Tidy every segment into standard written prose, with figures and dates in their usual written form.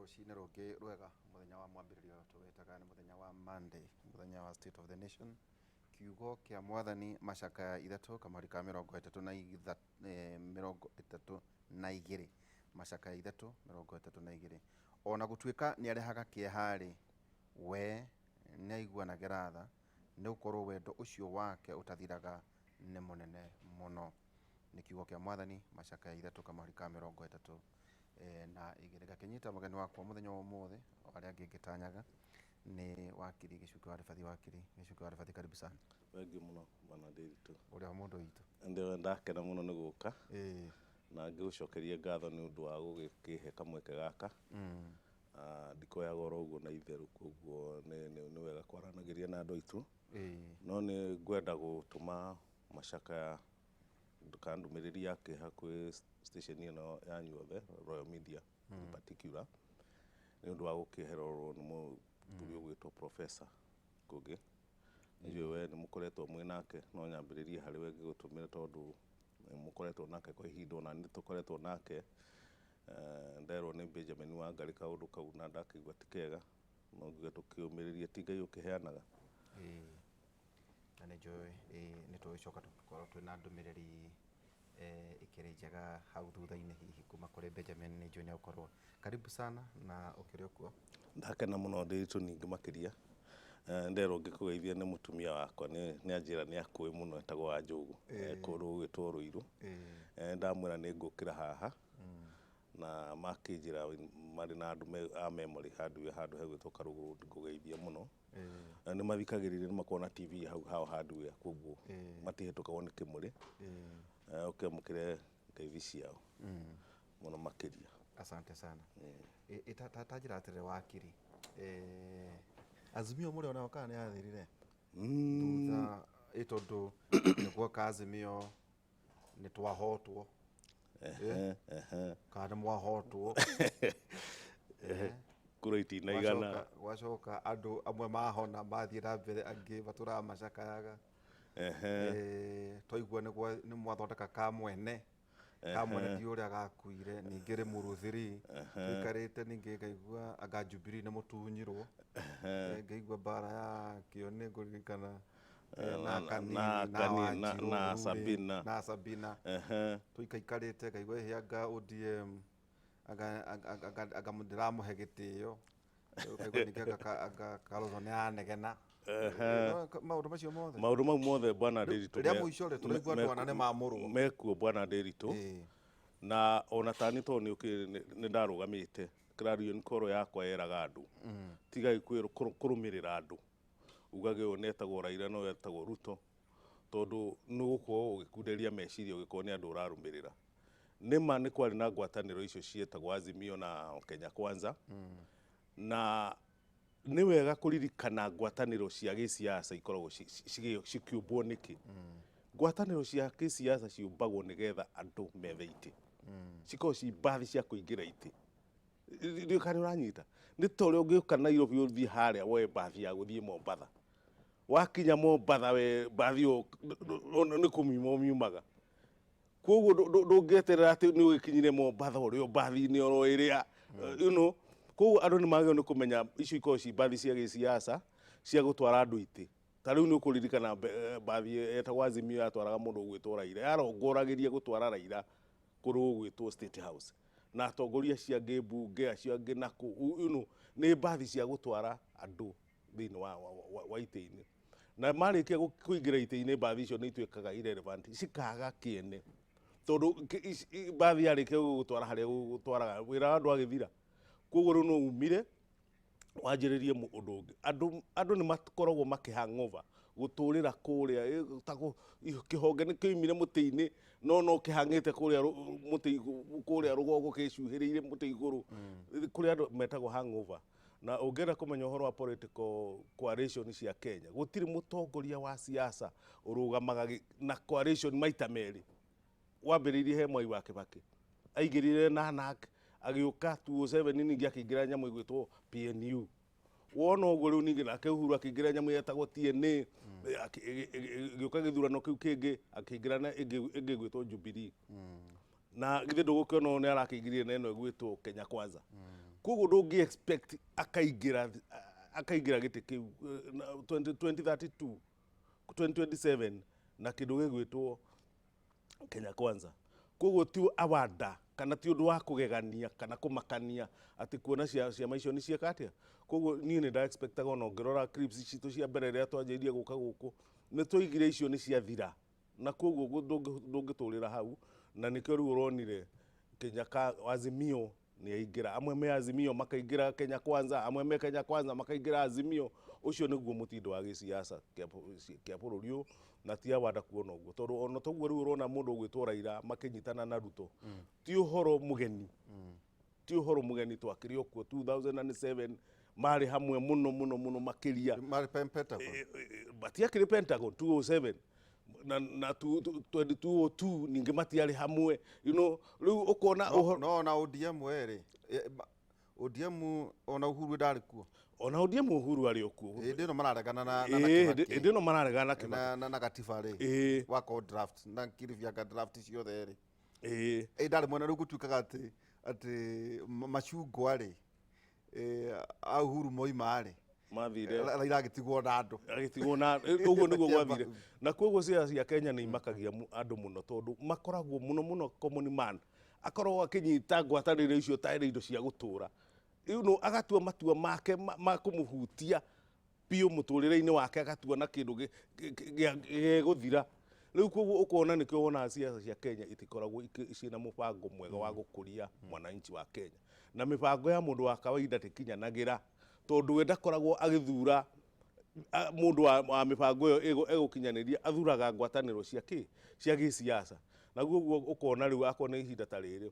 Rũcinĩ rũngĩ rwega, mũthenya wa mwambĩrĩrio tũwĩtaga nĩ mũthenya wa Monday, mũthenya wa State of the Nation. Kiugo kĩa Mwathani, Macakaya 3 kamũhari ka 32, Macakaya 3:32. Ona gũtuĩka nĩarehaga kĩeha-rĩ, we nĩaiguanagĩra tha, nĩgũkorwo wendo ũcio wake ũtathiraga nĩ mũnene mũno. Nĩ kiugo kĩa Mwathani, Macakaya 3 kamũhari ka 32. Ngakĩnyita mũgeni wakwa mũthenya wa ũmũthĩ, o arĩa angĩ ngĩtanyaga, nĩ wakiri Gĩcukĩ wa Rĩbathi. Wakiri Gĩcukĩ wa Rĩbathi, karibu sana. Thengiũ mũno, bwana Ndiritu. Ũrĩa mũndũ witũ. Ndio ndakena mũno nĩ gũka na ngĩgũcokeria ngatho nĩ ũndũ wa gũgĩkĩhe kamweke gaka. Ndikoyaga oro ũguo na itherũ, koguo nĩ wega kwaranagĩria na andũ aitũ. No nĩ ngwenda gũtũma macakaya kana ndũmĩrĩri ya kĩeha kwĩ station ĩno yanyu othe, Royal Media in particular, nĩ ũndũ wa gũkĩehererwo nĩ mũthuri ũgwĩtwo Professor Ngũgĩ. Nĩnjũĩ we nĩ mũkoretwo mwĩ nake, no nyambĩrĩrie harĩ we ngĩgũtũmĩra tondũ nĩ mũkoretwo nake kwa ihinda, ona nĩ tũkoretwo nake. Nderwo nĩ Benjamin Wangari kaũndũ kau na ndakĩigua ti kega, no ngiuga tũkĩũmĩrĩrie, ti Ngai ũkĩheanaga. Ĩĩ, na nĩ njũĩ nĩ tũgũcoka tũkorwo twĩna ndũmĩrĩri ĩkĩrĩ njega hau thutha-inĩ hihi kuma kũrĩ Benjamin, nĩ njũĩ nĩ egũkorwo. Karibu sana na ũkĩrĩ okuo. Ndakena mũno, Ndiritu, ningĩ makĩria. Nderwo ngĩkũgeithia nĩ mũtumia wakwa, nĩ anjĩra nĩ akũĩ mũno, etagwo Wanjũgũ, kũndũ gũgwĩtwo Rũirũ. Ndamwĩra nĩ ngũkĩra haha na makĩnjĩra marĩ na andũ a memory handũ handũ hegwĩtwo Karũgũrũ, ngũgeithia mũno. Nĩ mathikagĩrĩria, nĩ makoragwo na TV hau hao hardware, koguo matihĩtũkagwo nĩ kĩmũrĩ. Ũkĩamũkĩre ngeithi ciao mũno makĩria. Asante sana. Ta njĩra atĩrĩrĩ wakiri, Azimio mũrĩ onayo kana nĩ yathirire thutha ĩ tondũ nĩguoka Azimio nĩ twahotwo kana nĩ mwahotwo? Kura itinaigana. Gwacoka andũ amwe mahona mathiĩ na mbere, angĩ matũraga macakayaga. Twaigua nĩ mwathondeka kamwene kamwene ti ũrĩa gakuire, ningĩ Rĩmuru 3 tũikarĩte, ningĩ ngaigua anga Jubilee nĩ mũtunyirwo. Ngaigua mbara ya kĩo nĩ ngũririkana na Kanini na na Kanini, Wanjiru na Ruri, Sabina. Na Sabina. Tũikaikarĩte ngaigua ĩhĩ anga ODM anga ndĩramũhe gĩtĩo, ũkaigua ningĩ anga Kalonzo nĩ anegena. Maũndũ macio mothe. Maũndũ mau mothe, bwana Ndiritu, Rĩa mũico rĩ, tũraigua andũ ana nĩ mamũrwo. Mekuo, bwana Ndiritu. Na ona tani tondũ nĩ ũkĩ nĩ ndarũgamĩte clarion call yakwa yeraga andũ tigai kũrũmĩrĩra andũ ugage ũyũ nĩetagwo Raila na ũyũ etagwo Ruto, tondũ nĩ ũgũkorwo ũgĩkunderia meciria ũgĩkorwo nĩ andũ ũrarũmĩrĩra. Nĩma nĩ kwarĩ na ngwatanĩro icio ciĩtagwo Azimio na Kenya Kwanza, na nĩ wega kũririkana ngwatanĩro cia gĩsiasa ikoragwo cikĩũmbwo nĩkĩ. Ngwatanĩro cia gĩsiasa ciũmbagwo nĩgetha andũ methe itĩ, cikoragwo ci mbathi cia kũingĩra itĩ. Ndiũĩ kana ũranyita. Nĩ ta ũrĩa ũngĩũka Nairobi, ũthiĩ harĩa woe mbathi ya gũthiĩ Mombatha, wakinya Mombatha we mbathi ĩyo nĩ kũmiuma ũmiumaga, koguo ndũngĩeterera atĩ nĩ ũgĩkinyire Mombatha ũrĩ o mbathi-inĩ oro ĩrĩa. Koguo andũ nĩ magĩrĩirwo nĩ kũmenya icio ikoragwo ci mbathi cia gĩsiasa cia gũtwara andũ itĩ. Ta rĩu nĩ ũkũririkana mbathi yetagwo Azimio yatwaraga mũndũ ũgwĩtwo Raila, yarongoragĩria gũtwara Raila kũndũ gũgwĩtwo State House na atongoria acio angĩ mbunge acio angĩ nakũ. Nĩ mbathi cia gũtwara andũ thĩinĩ wa itĩ-inĩ, na marĩkia kũingĩra itĩ-inĩ, mbathi icio nĩ ituĩkaga irrelevant, cikaga kĩene, tondũ mbathi yarĩkia gũgũtwara harĩa gũgũtwaraga, wĩra wa andũ agĩthira. Koguo rĩu no umire wanjĩrĩrie ũndũ ũngĩ. Andũ nĩ makoragwo makĩ hangover gũtũrĩra kũrĩa ta kĩhonge nĩ kĩoimire mũtĩ-inĩ no kĩhang'ĩte kũrĩa mũtĩ kũrĩa rũgongo, kĩcuhĩrĩire mũtĩ igũrũ. Kũrĩ andũ metagwo hangover. Na ũngĩenda kũmenya ũhoro wa political coalition cia Kenya, gũtirĩ mũtongoria wa siasa ũrũgamaga na coalition maita merĩ. Wambĩrĩirie he Mwai wa Kibaki, aingĩrire na NARC, agĩũka 2007 ningĩ akĩingĩra nyamũ ĩgwĩtwo PNU. Wona ũguo rĩu ningĩ nake Uhuru akĩingĩra nyamũ yetagwo TNA, ĩgĩũka gĩthurano kĩu kĩngĩ akĩingĩra na ĩngĩ ĩgwĩtwo Jubilee. Na githĩ ndũgũkĩona ũyũ nĩ arakĩingĩrire na ĩno ĩgwĩtwo Kenya Kwanza? Koguo ndũngĩ expect akaingĩra akaingĩra gĩtĩ kĩu na 20 2032 2027 na kĩndũ gĩgwĩtwo Kenya Kwanza. Koguo ti awanda kana ti ũndũ wa kũgegania kana kũmakania atĩ kuona ciama icio nĩ cieka atĩa. Koguo niĩ nĩ nda-expectaga ona ũngĩrora clips citũ cia mbere rĩrĩa twanjĩrĩirie gũka gũkũ, nĩ twaigire icio nĩ ciathira, na koguo ndũngĩtũrĩra hau, na nĩkĩo rĩu ũronire Kenya ka Azimio nĩ aingĩra, amwe me Azimio makaingĩra Kenya Kwanza, amwe me Kenya Kwanza makaingĩra Azimio. Ũcio nĩguo mũtindo wa gĩsiasa kĩa bũrũri ũyũ, na ti awanda kuona ũguo, tondũ ona toguo rĩu ũrona mũndũ ũgwĩtwo Raila makĩnyitana na Ruto, ti ũhoro mũgeni, ti ũhoro mũgeni, twakĩrĩ o kuo 2007 marĩ hamwe mũno mũno mũno makĩria. Marĩ Pentagon. Matiakĩrĩ Pentagon 207 na 2202 ningĩ matiarĩ hamwe, rĩu ũkona ũhoro. No ona ODM werĩ, ODM ona Uhuru ndarĩ kuo. Ona ODM Uhuru arĩ o kuo. Hĩndĩ ĩno mararegana na Kibaki. Hĩndĩ ĩno mararegana na Kibaki. Na gatiba rĩ, wako draft na kiribianga draft ciothe rĩ. Ĩĩ. Ndarĩ mwena. Rĩu gũtuĩkaga atĩ macungwa rĩ, a Uhuru moima rĩ, mathire Raila agĩtigwo na andũ. Agĩtigwo na ũguo nĩguo gwathire, na koguo ciaca cia Kenya nĩ imakagia andũ mũno, tondũ makoragwo mũno mũno common man akoragwo akĩnyita ngwatanĩro icio tarĩ indo cia gũtũra, agatua matua make ma kũmũhutia biũ mũtũrĩre-inĩ wake, agatua na kĩndũ gĩgũthira rĩu. Koguo ũkona nĩkĩo wonaga ciaca cia Kenya itikoragwo ciĩna mũbango mwega wa gũkũria mwananchi wa Kenya, na mĩbango ya mũndũ wa kawaida ndĩkinyanagĩra, tondũ we ndakoragwo agĩthura mũndũ wa mĩbango ĩyo ĩgũkinyanĩria, athuraga ngwatanĩro cia kĩ cia gĩsiasa. Naguo ũguo ũkona rĩu akorwo nĩ ihinda ta rĩrĩ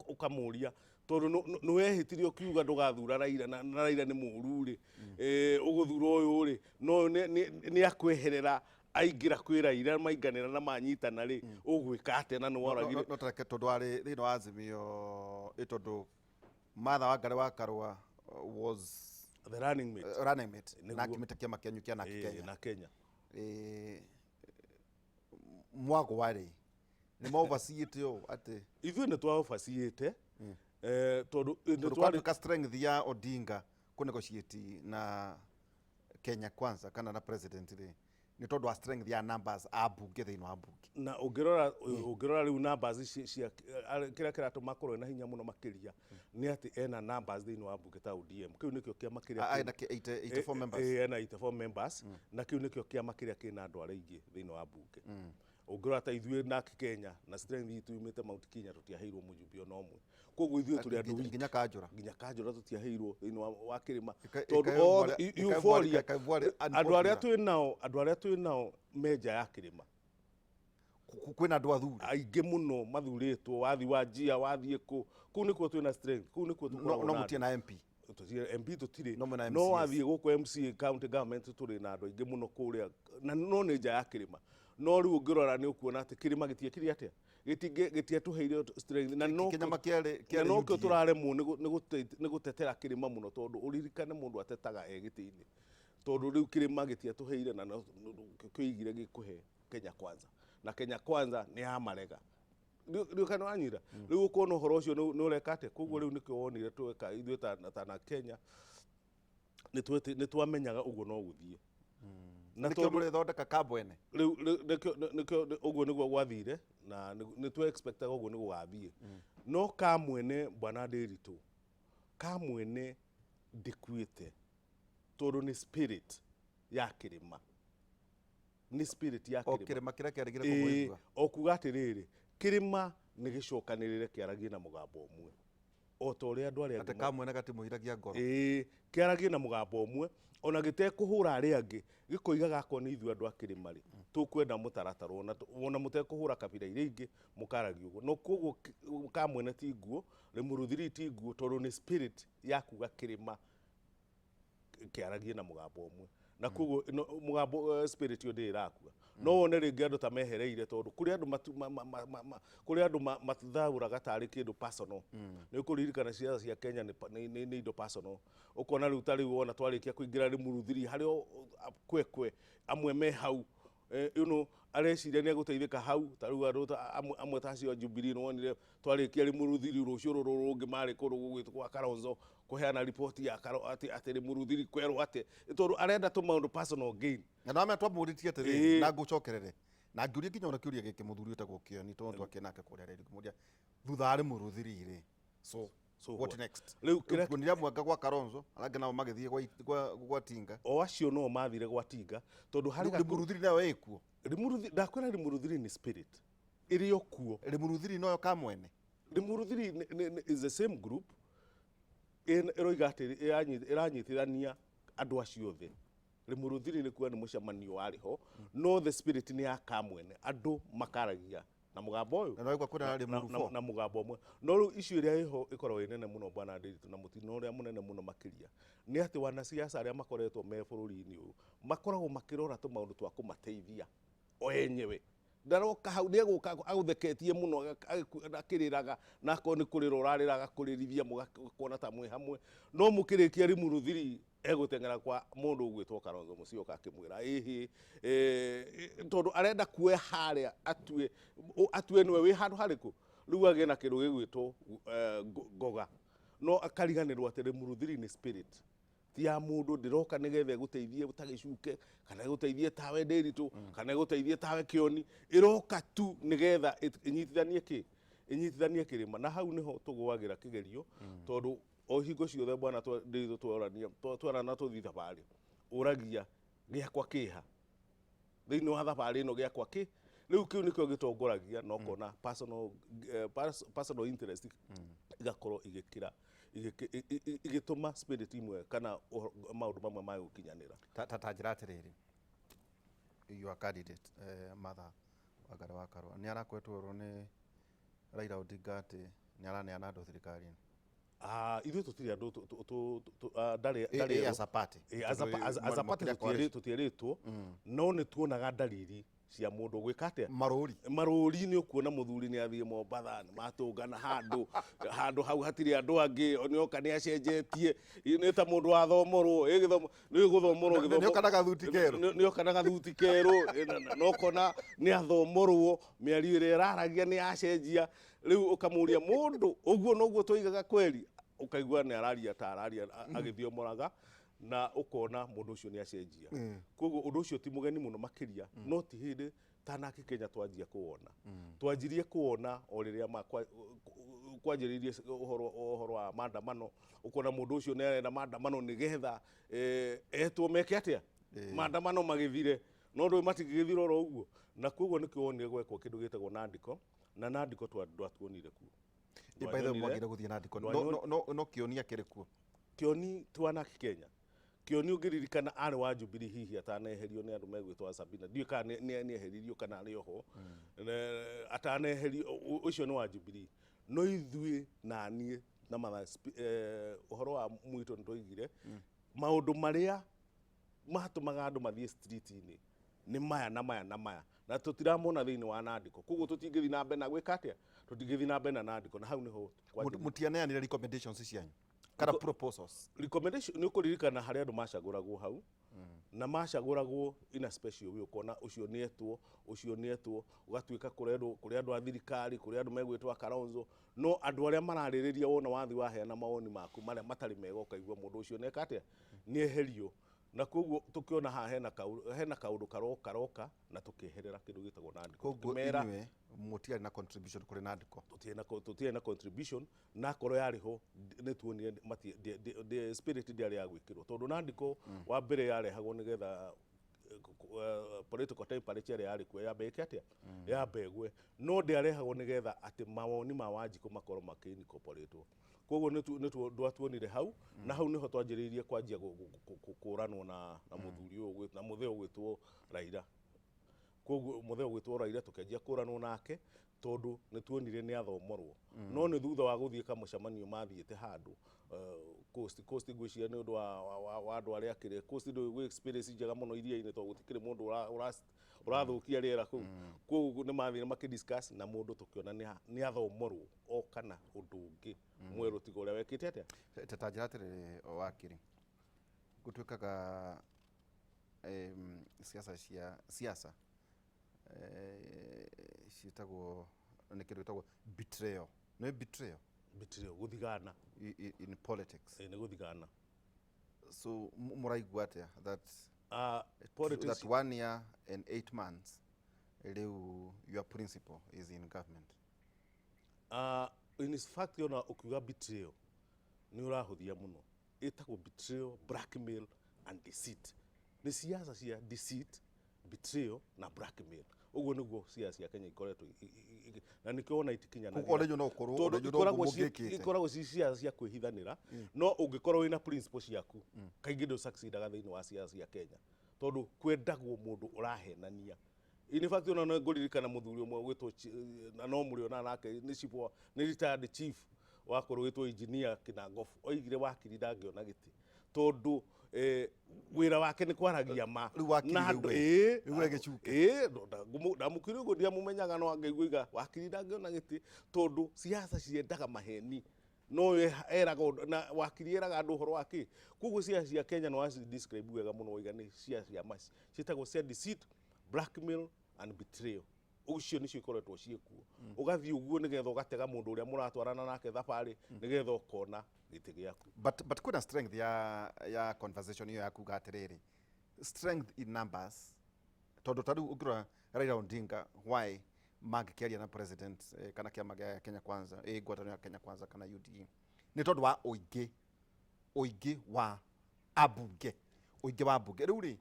ũkamũria, tondũ nĩ wehĩtire ũkiuga ndũgathura Raila, na Raila nĩ mũũru rĩ, ũgũthura ũyũ rĩ, no ũyũ nĩ akweherera aingĩra kwĩ Raila, mainganĩra na manyitana rĩ, ũgwĩka atĩa na nĩ woragire? No tareke, tondũ warĩ thĩinĩ wa Azimio ĩ, tondũ Martha Wangari wa Karua was the running mate. Running mate na Nĩguo. akĩmĩte kĩama kĩanyu kĩa Narc Kenya. Na Kenya. Mwagwa rĩ, nĩ maovaciĩte ũũ atĩ Ithuĩ nĩ twaobaciĩte, tondũ nĩ tondũ twarĩ kwatuĩka strength ya Odinga kũ negotiate na Kenya Kwanza kana na president rĩ, nĩ tondũ wa strength ya numbers a mbunge thĩinĩ wa mbunge. Na ũngĩrora rĩu numbers cia kĩrĩa kĩratũma akorwo na hinya mũno makĩria nĩ atĩ ena numbers thĩinĩ wa mbunge ta ODM, kĩu nĩkĩo kĩama kĩrĩa Ena 84 members. Ena 84 members, na kĩu nĩkĩo kĩama kĩrĩa kĩna andũ arĩa aingĩ thĩinĩ wa mbunge. Ũngĩrora ta ithuĩ NARC Kenya na strength itũ yumĩte Mount Kenya, tũtiaheirwo mũjumbe ona ũmwe, koguo ithuĩ tũrĩ andũ weak. Nginya kanjũra. Nginya kanjũra tũtiaheirwo thĩinĩ wa kĩrĩma, tondũ othe ĩkahe euphoria ĩkahe andũ arĩa twĩ nao, andũ arĩa twĩ nao me nja ya kĩrĩma. Kwĩna andũ athuri aingĩ mũno mathurĩtwo, wathi wa njia, wathiĩ kũ, kũu nĩkuo twĩna strength, kũu nĩkuo no tũkoragwo no na mũtirĩ na MP. Tũtirĩ MP, tũtirĩ. No mwĩna no MCAs. Wathiĩ gũkũ MCA, county government, tũrĩ na andũ aingĩ mũno kũrĩa, na no nĩ nja ya kĩrĩma. No rĩu ũngĩrora nĩ ũkuona atĩ kĩrĩma gĩtiekire atĩa, gĩtiatũheire strength na no Kĩnyama kĩarĩ na kĩarĩ nokĩo UDA. Tũraremwo nĩ gũtetera kĩrĩma mũno, tondũ ũririkane mũndũ atetaga e gĩtĩ-inĩ, tondũ rĩu kĩrĩma gĩtiatũheire na kĩigire gĩkũhe Kenya Kwanza, na Kenya Kwanza nĩ yamarega rĩu kana wanyita rĩu ũkona ũhoro ũcio nĩ ũreka atĩa. Koguo rĩu nĩkĩo wonire tweka ithuĩ ta na Kenya nĩ twamenyaga ũguo no gũthiĩ na Nĩkĩo tondũ mũrĩthondeka kambwene. Rĩu nĩkĩo ũguo nĩguo gwathire, na nĩ twe expectaga ũguo nĩ gũgathiĩ. No kamwene, bwana Ndĩritũ, kamwene ndĩkuĩte, tondũ nĩ spirit ya kĩrĩma, nĩ spirit ya O kĩrĩma. Kĩrĩma kĩrĩa kĩarĩgire kũmũigua. O kuga atĩrĩrĩ, kĩrĩma nĩ gĩcokanĩrĩre kĩaragie na mũgambo ũmwe o ta ũrĩa andũ arĩa atĩ angĩ kamwene gatimũhiragia ngoro. Ĩĩ, kĩaragie na mũgambo ũmwe ona gĩtekũhũra arĩa angĩ, gĩkoigaga akorwo nĩ ithuĩ andũ a kĩrĩma rĩ, tũkwenda mũtaratara ona mũtekũhũra kabira iria ingĩ, mũkaragia ũguo. No koguo kamwene ti nguo, Rĩmũrũthiri ti nguo, tondũ nĩ spirit ya kuga kĩrĩma kĩaragie na mũgambo ũmwe, na koguo mũgambo spirit ĩyo ndĩrĩ ĩrakua. No wone rĩngĩ andũ ta mehereire, tondũ kũrĩ andũ kũrĩ andũ mathaũraga tarĩ kĩndũ personal. Nĩ ũkũririkana ciaca cia Kenya nĩ indo personal. Ũkona rĩu ta rĩu wona twarĩkia kũingĩra Rĩmũrũthiri harĩ o kwekwe amwe me hau, Areciria nĩ egũteithĩka hau. Ta rĩu andũ amwe ta acio a Jubilee, nĩwonire twarĩkia Limuru rũciũ rũrũ rũngĩ marĩ kũndũ gũgwĩtwo kwa Kalonzo kũheana riboti ya atĩ Limuru kwerwo atĩ tondũ arenda tũmaũndũ personal gain. Na ndamenya twamũrĩtie atĩrĩrĩ, na ngũcokerere na ngĩũria nginya ona kĩũria gĩkĩ mũthuri ũtagwo Kĩoni, tondũ twakĩ nake kũrĩa rĩngĩ ngĩmũria thutha wa Limuru rĩ, so So what what? next? Rĩu kĩrĩa Tuonire amwe anga gwa Kalonzo, arĩa angĩ nao magĩthiĩ gwa Tinga. O acio no mathire gwa Tinga tondũ harĩ Limuru nayo ĩkuo. Limuru, ndakwĩra Limuru nĩ spirit ĩrĩ o kuo. Limuru noyo kamwene. Limuru is the same group ĩroiga atĩ ĩranyitithania andũ acio othe. Limuru nĩ kuga nĩ mũcemanio warĩ ho, no the spirit nĩ ya kamwene, andũ makaragia na mũgambo ũyũ. Na noigua kwĩna Limuru 4. Na mũgambo ũmwe. No rĩu issue ĩrĩa ĩho ĩkoragwo ĩ nene mũno, bwana Ndiritu, na mũtino ũrĩa mũnene mũno makĩria nĩ atĩ wanasiasa arĩa makoretwo me bũrũri-inĩ ũyũ makoragwo makĩrora tũmaũndũ twa kũmateithia o enyewe. Ndaroka hau nĩ egũka agũtheketie mũno, akĩrĩraga, na akorwo nĩ kũrĩra ũrarĩra agakũrĩrithia, mũgakona ta mwĩ hamwe, no mũkĩrĩkia Limuru 3 egũteng'era kwa mũndũ ũgwĩtwo Kalonzo Musyoka akĩmwĩra ĩhĩ, tondũ arenda kuoya harĩa atue nĩwe wĩ handũ harĩkũ. Rĩu agĩe na kĩndũ gĩgwĩtwo ngoga, no akariganĩrwo atĩ Limuru 3 nĩ spirit ti ya mũndũ. Ndĩroka nĩgetha ĩgũteithie ta gĩcuke kana ĩgũteithie tawe Ndĩritũ kana ĩgũteithie tawe Kĩoni. Ĩroka tu nĩgetha ĩnyitithanie kĩ ĩnyitithanie kĩrĩma, na hau nĩho tũgũagĩra kĩgerio, tondũ o hingo ciothe, bwana Ndĩritũ, twarania twarana tũthiĩ thabarĩ, ũragia gĩakwa kĩha thĩinĩ wa thabarĩ ĩno, gĩakwa kĩ rĩu kĩu nĩkĩo gĩtongoragia, na ũkona personal interest igakorwo igĩkĩra igĩtũma spirit imwe kana maũndũ mamwe ma gũkinyanĩra. Ta njĩra atĩrĩrĩ, your candidate, Martha Wangari wa Karua, nĩ arakoretwo erwo nĩ Raila Odinga atĩ nĩ araneana andũ thirikari-inĩ? Ah, ithuĩ tũtirĩ andũ ndarĩ ndarĩ As a party. As a party tũtierĩtwo, no nĩ tuonaga ndariri cia mũndũ gwĩka atĩa. Marũri. Marũri nĩ ũkuona mũthuri nĩ athiĩ Mombatha, nĩ matũngana handũ handũ hau hatirĩ andũ angĩ, nĩ oka nĩ acenjetie, nĩ ta mũndũ wathomorwo ĩ gĩthomo nĩ gũthomorwo gĩthomo. Nĩ oka na gathuti kerũ. Nĩ oka na gathuti kerũ, na ũkona nĩ athomorwo, mĩario ĩrĩa ĩraragia nĩ yacenjia. Rĩu ũkamũria mũndũ ũguo noguo twoigaga kweri, ũkaigua nĩ araria ta araria agĩthiomoraga, na ũkona mũndũ ũcio nĩ acenjia. Koguo ũndũ ũcio ti mũgeni mũno makĩria, no ti hĩndĩ tanaki Kenya twanjia kuwona. Twanjirie kuwona o rĩrĩa kwanjĩrĩirie ũhoro wa maandamano, ũkona mũndũ ũcio nĩ arenda maandamano nĩgetha etwo meke atĩa, maandamano magĩthire, no ndũĩ matingĩgĩthira oro ũguo. Na koguo nĩkĩo wonire gwekwo kĩndũ gĩtagwo nandiko, na nandiko ndwatuonire kuo. By the way, mwagire gũthiĩ nandiko no kĩonia kĩrĩ kuo? Kĩoni ti wanaki Kenya. Kĩoni ũngĩririkana arĩ wa Jubilee, hihi ataneherio nĩ andũ megwĩtwo Sabina, ndiũĩ kana nĩ eheririo kana arĩ oho ataneherio, ũcio nĩ wa Jubilee. No ithuĩ na niĩ na Martha, ũhoro wa mwito nĩ twaigire maũndũ marĩa matũmaga andũ mathiĩ street-inĩ nĩ maya na maya na maya, na tũtiramona thĩinĩ wa nandiko. Koguo tũtingĩthiĩ na mbere na gwĩka atĩa, tũtingĩthiĩ na mbere na nandiko, na hau nĩho kwanjĩrĩirie. Mũtianeanire recommendations cianyu kana proposals? Recommendation nĩ ũkũririkana harĩa andũ macagũragwo hau, na macagũragwo in a special way, ũkona ũcio nĩ etwo, ũcio nĩ etwo, ũgatuĩka kũrĩ andũ, kũrĩ andũ a thirikari, kũrĩ andũ megwĩtwo a Kalonzo, no andũ arĩa mararĩrĩria, wona wathi waheana mawoni maku marĩa matarĩ mega, ũkaigua mũndũ ũcio nĩeka atĩa, nĩ eherio. Na koguo tũkĩona haha hena kaũndũ karoka na tũkĩeherera kĩndũ gĩtagwo nandiko. Koguo Tũkĩmera inyuĩ mũtiarĩ na contribution kũrĩ nandiko? Tũtiarĩ na contribution, na akorwo yarĩ ho nĩ tuonire spirit ndĩarĩ ya gwĩkĩrwo, tondũ nandiko wa mbere yarehagwo nĩgetha political temperature ĩrĩa yarĩ kuo yambe ĩke atĩa, yambe ĩgwe, no ndĩarehagwo nĩgetha atĩ mawoni ma Wanjikũ makorwo makĩ-incorporatwo. Koguo ndwatuonire hau, na hau nĩho twanjĩrĩirie kwanjia kũranwo na mũthuri ũyũ na mũthee ũgwĩtwo Raila. Koguo mũthee ũgwĩtwo Raila tũkĩanjia kũranwo nake tondũ nĩ tuonire nĩ athomorwo, no nĩ thutha wa gũthiĩ kamũcemanio mathiĩte handũ coast, ngwĩciria nĩ ũndũ wa andũ arĩa akĩrĩ coast, ndũĩ gwĩ experience njega mũno iria-inĩ tondũ gũtikĩrĩ mũndũ ũrathũkia rĩera kũu. Koguo nĩ mathire makĩdiscuss na mũndũ, tũkĩona nĩ athomorwo o kana ũndũ ũngĩ mwerũ tiga ũrĩa wekĩte atĩa. Ta njĩra atĩrĩrĩ, wakiri, gũtuĩkaga siasa cia siasa. Ciĩtagwo nĩ kĩndũ gĩtagwo betrayal. Nĩ betrayal. Betrayal, gũthigana. In politics. Nĩ gũthigana. So mũraigua atĩa that Politics that 1 year and 8 months rĩu your principal is in government? In fact, ona ũkiuga betrayal nĩ ũrahũthia mũno. Ĩtagwo betrayal, blackmail and deceit. Nĩ siasa cia deceit, betrayal na blackmail. Ũguo nĩguo siasa cia Kenya ikoretwo na nĩkĩo ona itikinyanagĩra. Koguo ona inyuĩ no ũkorwo Tondũ ona inyuĩ no ikoragwo ũguo mũngĩkĩte. Ikoragwo ci siasa cia kwĩhithanĩra, no ũngĩkorwo wĩna principle ciaku, kaingĩ ndũ succeedaga thĩinĩ wa siasa cia Kenya, tondũ kwendagwo mũndũ ũrahenania. In fact, ona no ngũririkana mũthuri ũmwe ũgwĩtwo na no mũrĩona nake nĩ chief nĩ retired chief wakorwo wĩtwo Engineer Kinangofu, oigire wakiri ndangĩona gĩtĩ tondũ wĩra wake nĩ kwaragia ma. Rĩu wakiri Na rĩu andũ we. Ĩĩ. Rĩu we gĩcuke. Ĩĩ, ndamũkire ũguo, ndiamũmenyaga, no angaigua iga wakiri ndangĩona gĩtĩ tondũ siasa ciendaga maheni, no eraga na wakiri eraga andũ ũhoro wa kĩ. Koguo siasa cia Kenya no waci describe wega mũno, waiga nĩ siasa cia ciĩtagwo cia deceit, blackmail and betrayal. Ũcio nĩcio ikoretwo ciĩkuo. Ũgathiĩ ũguo nĩgetha ũgatega mũndũ ũrĩa mũratwarana nake thabarĩ, nĩgetha ũkona gĩtĩ gĩaku. But kwĩna strength ya conversation ĩyo ya kuga atĩrĩrĩ, strength in numbers, tondũ ta rĩu ũngĩrora Raila Odinga, why mangĩkĩaria na president kana kĩama gĩa Kenya Kwanza, ngwatanĩro ya Kenya Kwanza kana UDA, nĩ tondũ wa ũingĩ wa ambunge, ũingĩ wa mbunge. Rĩu rĩ,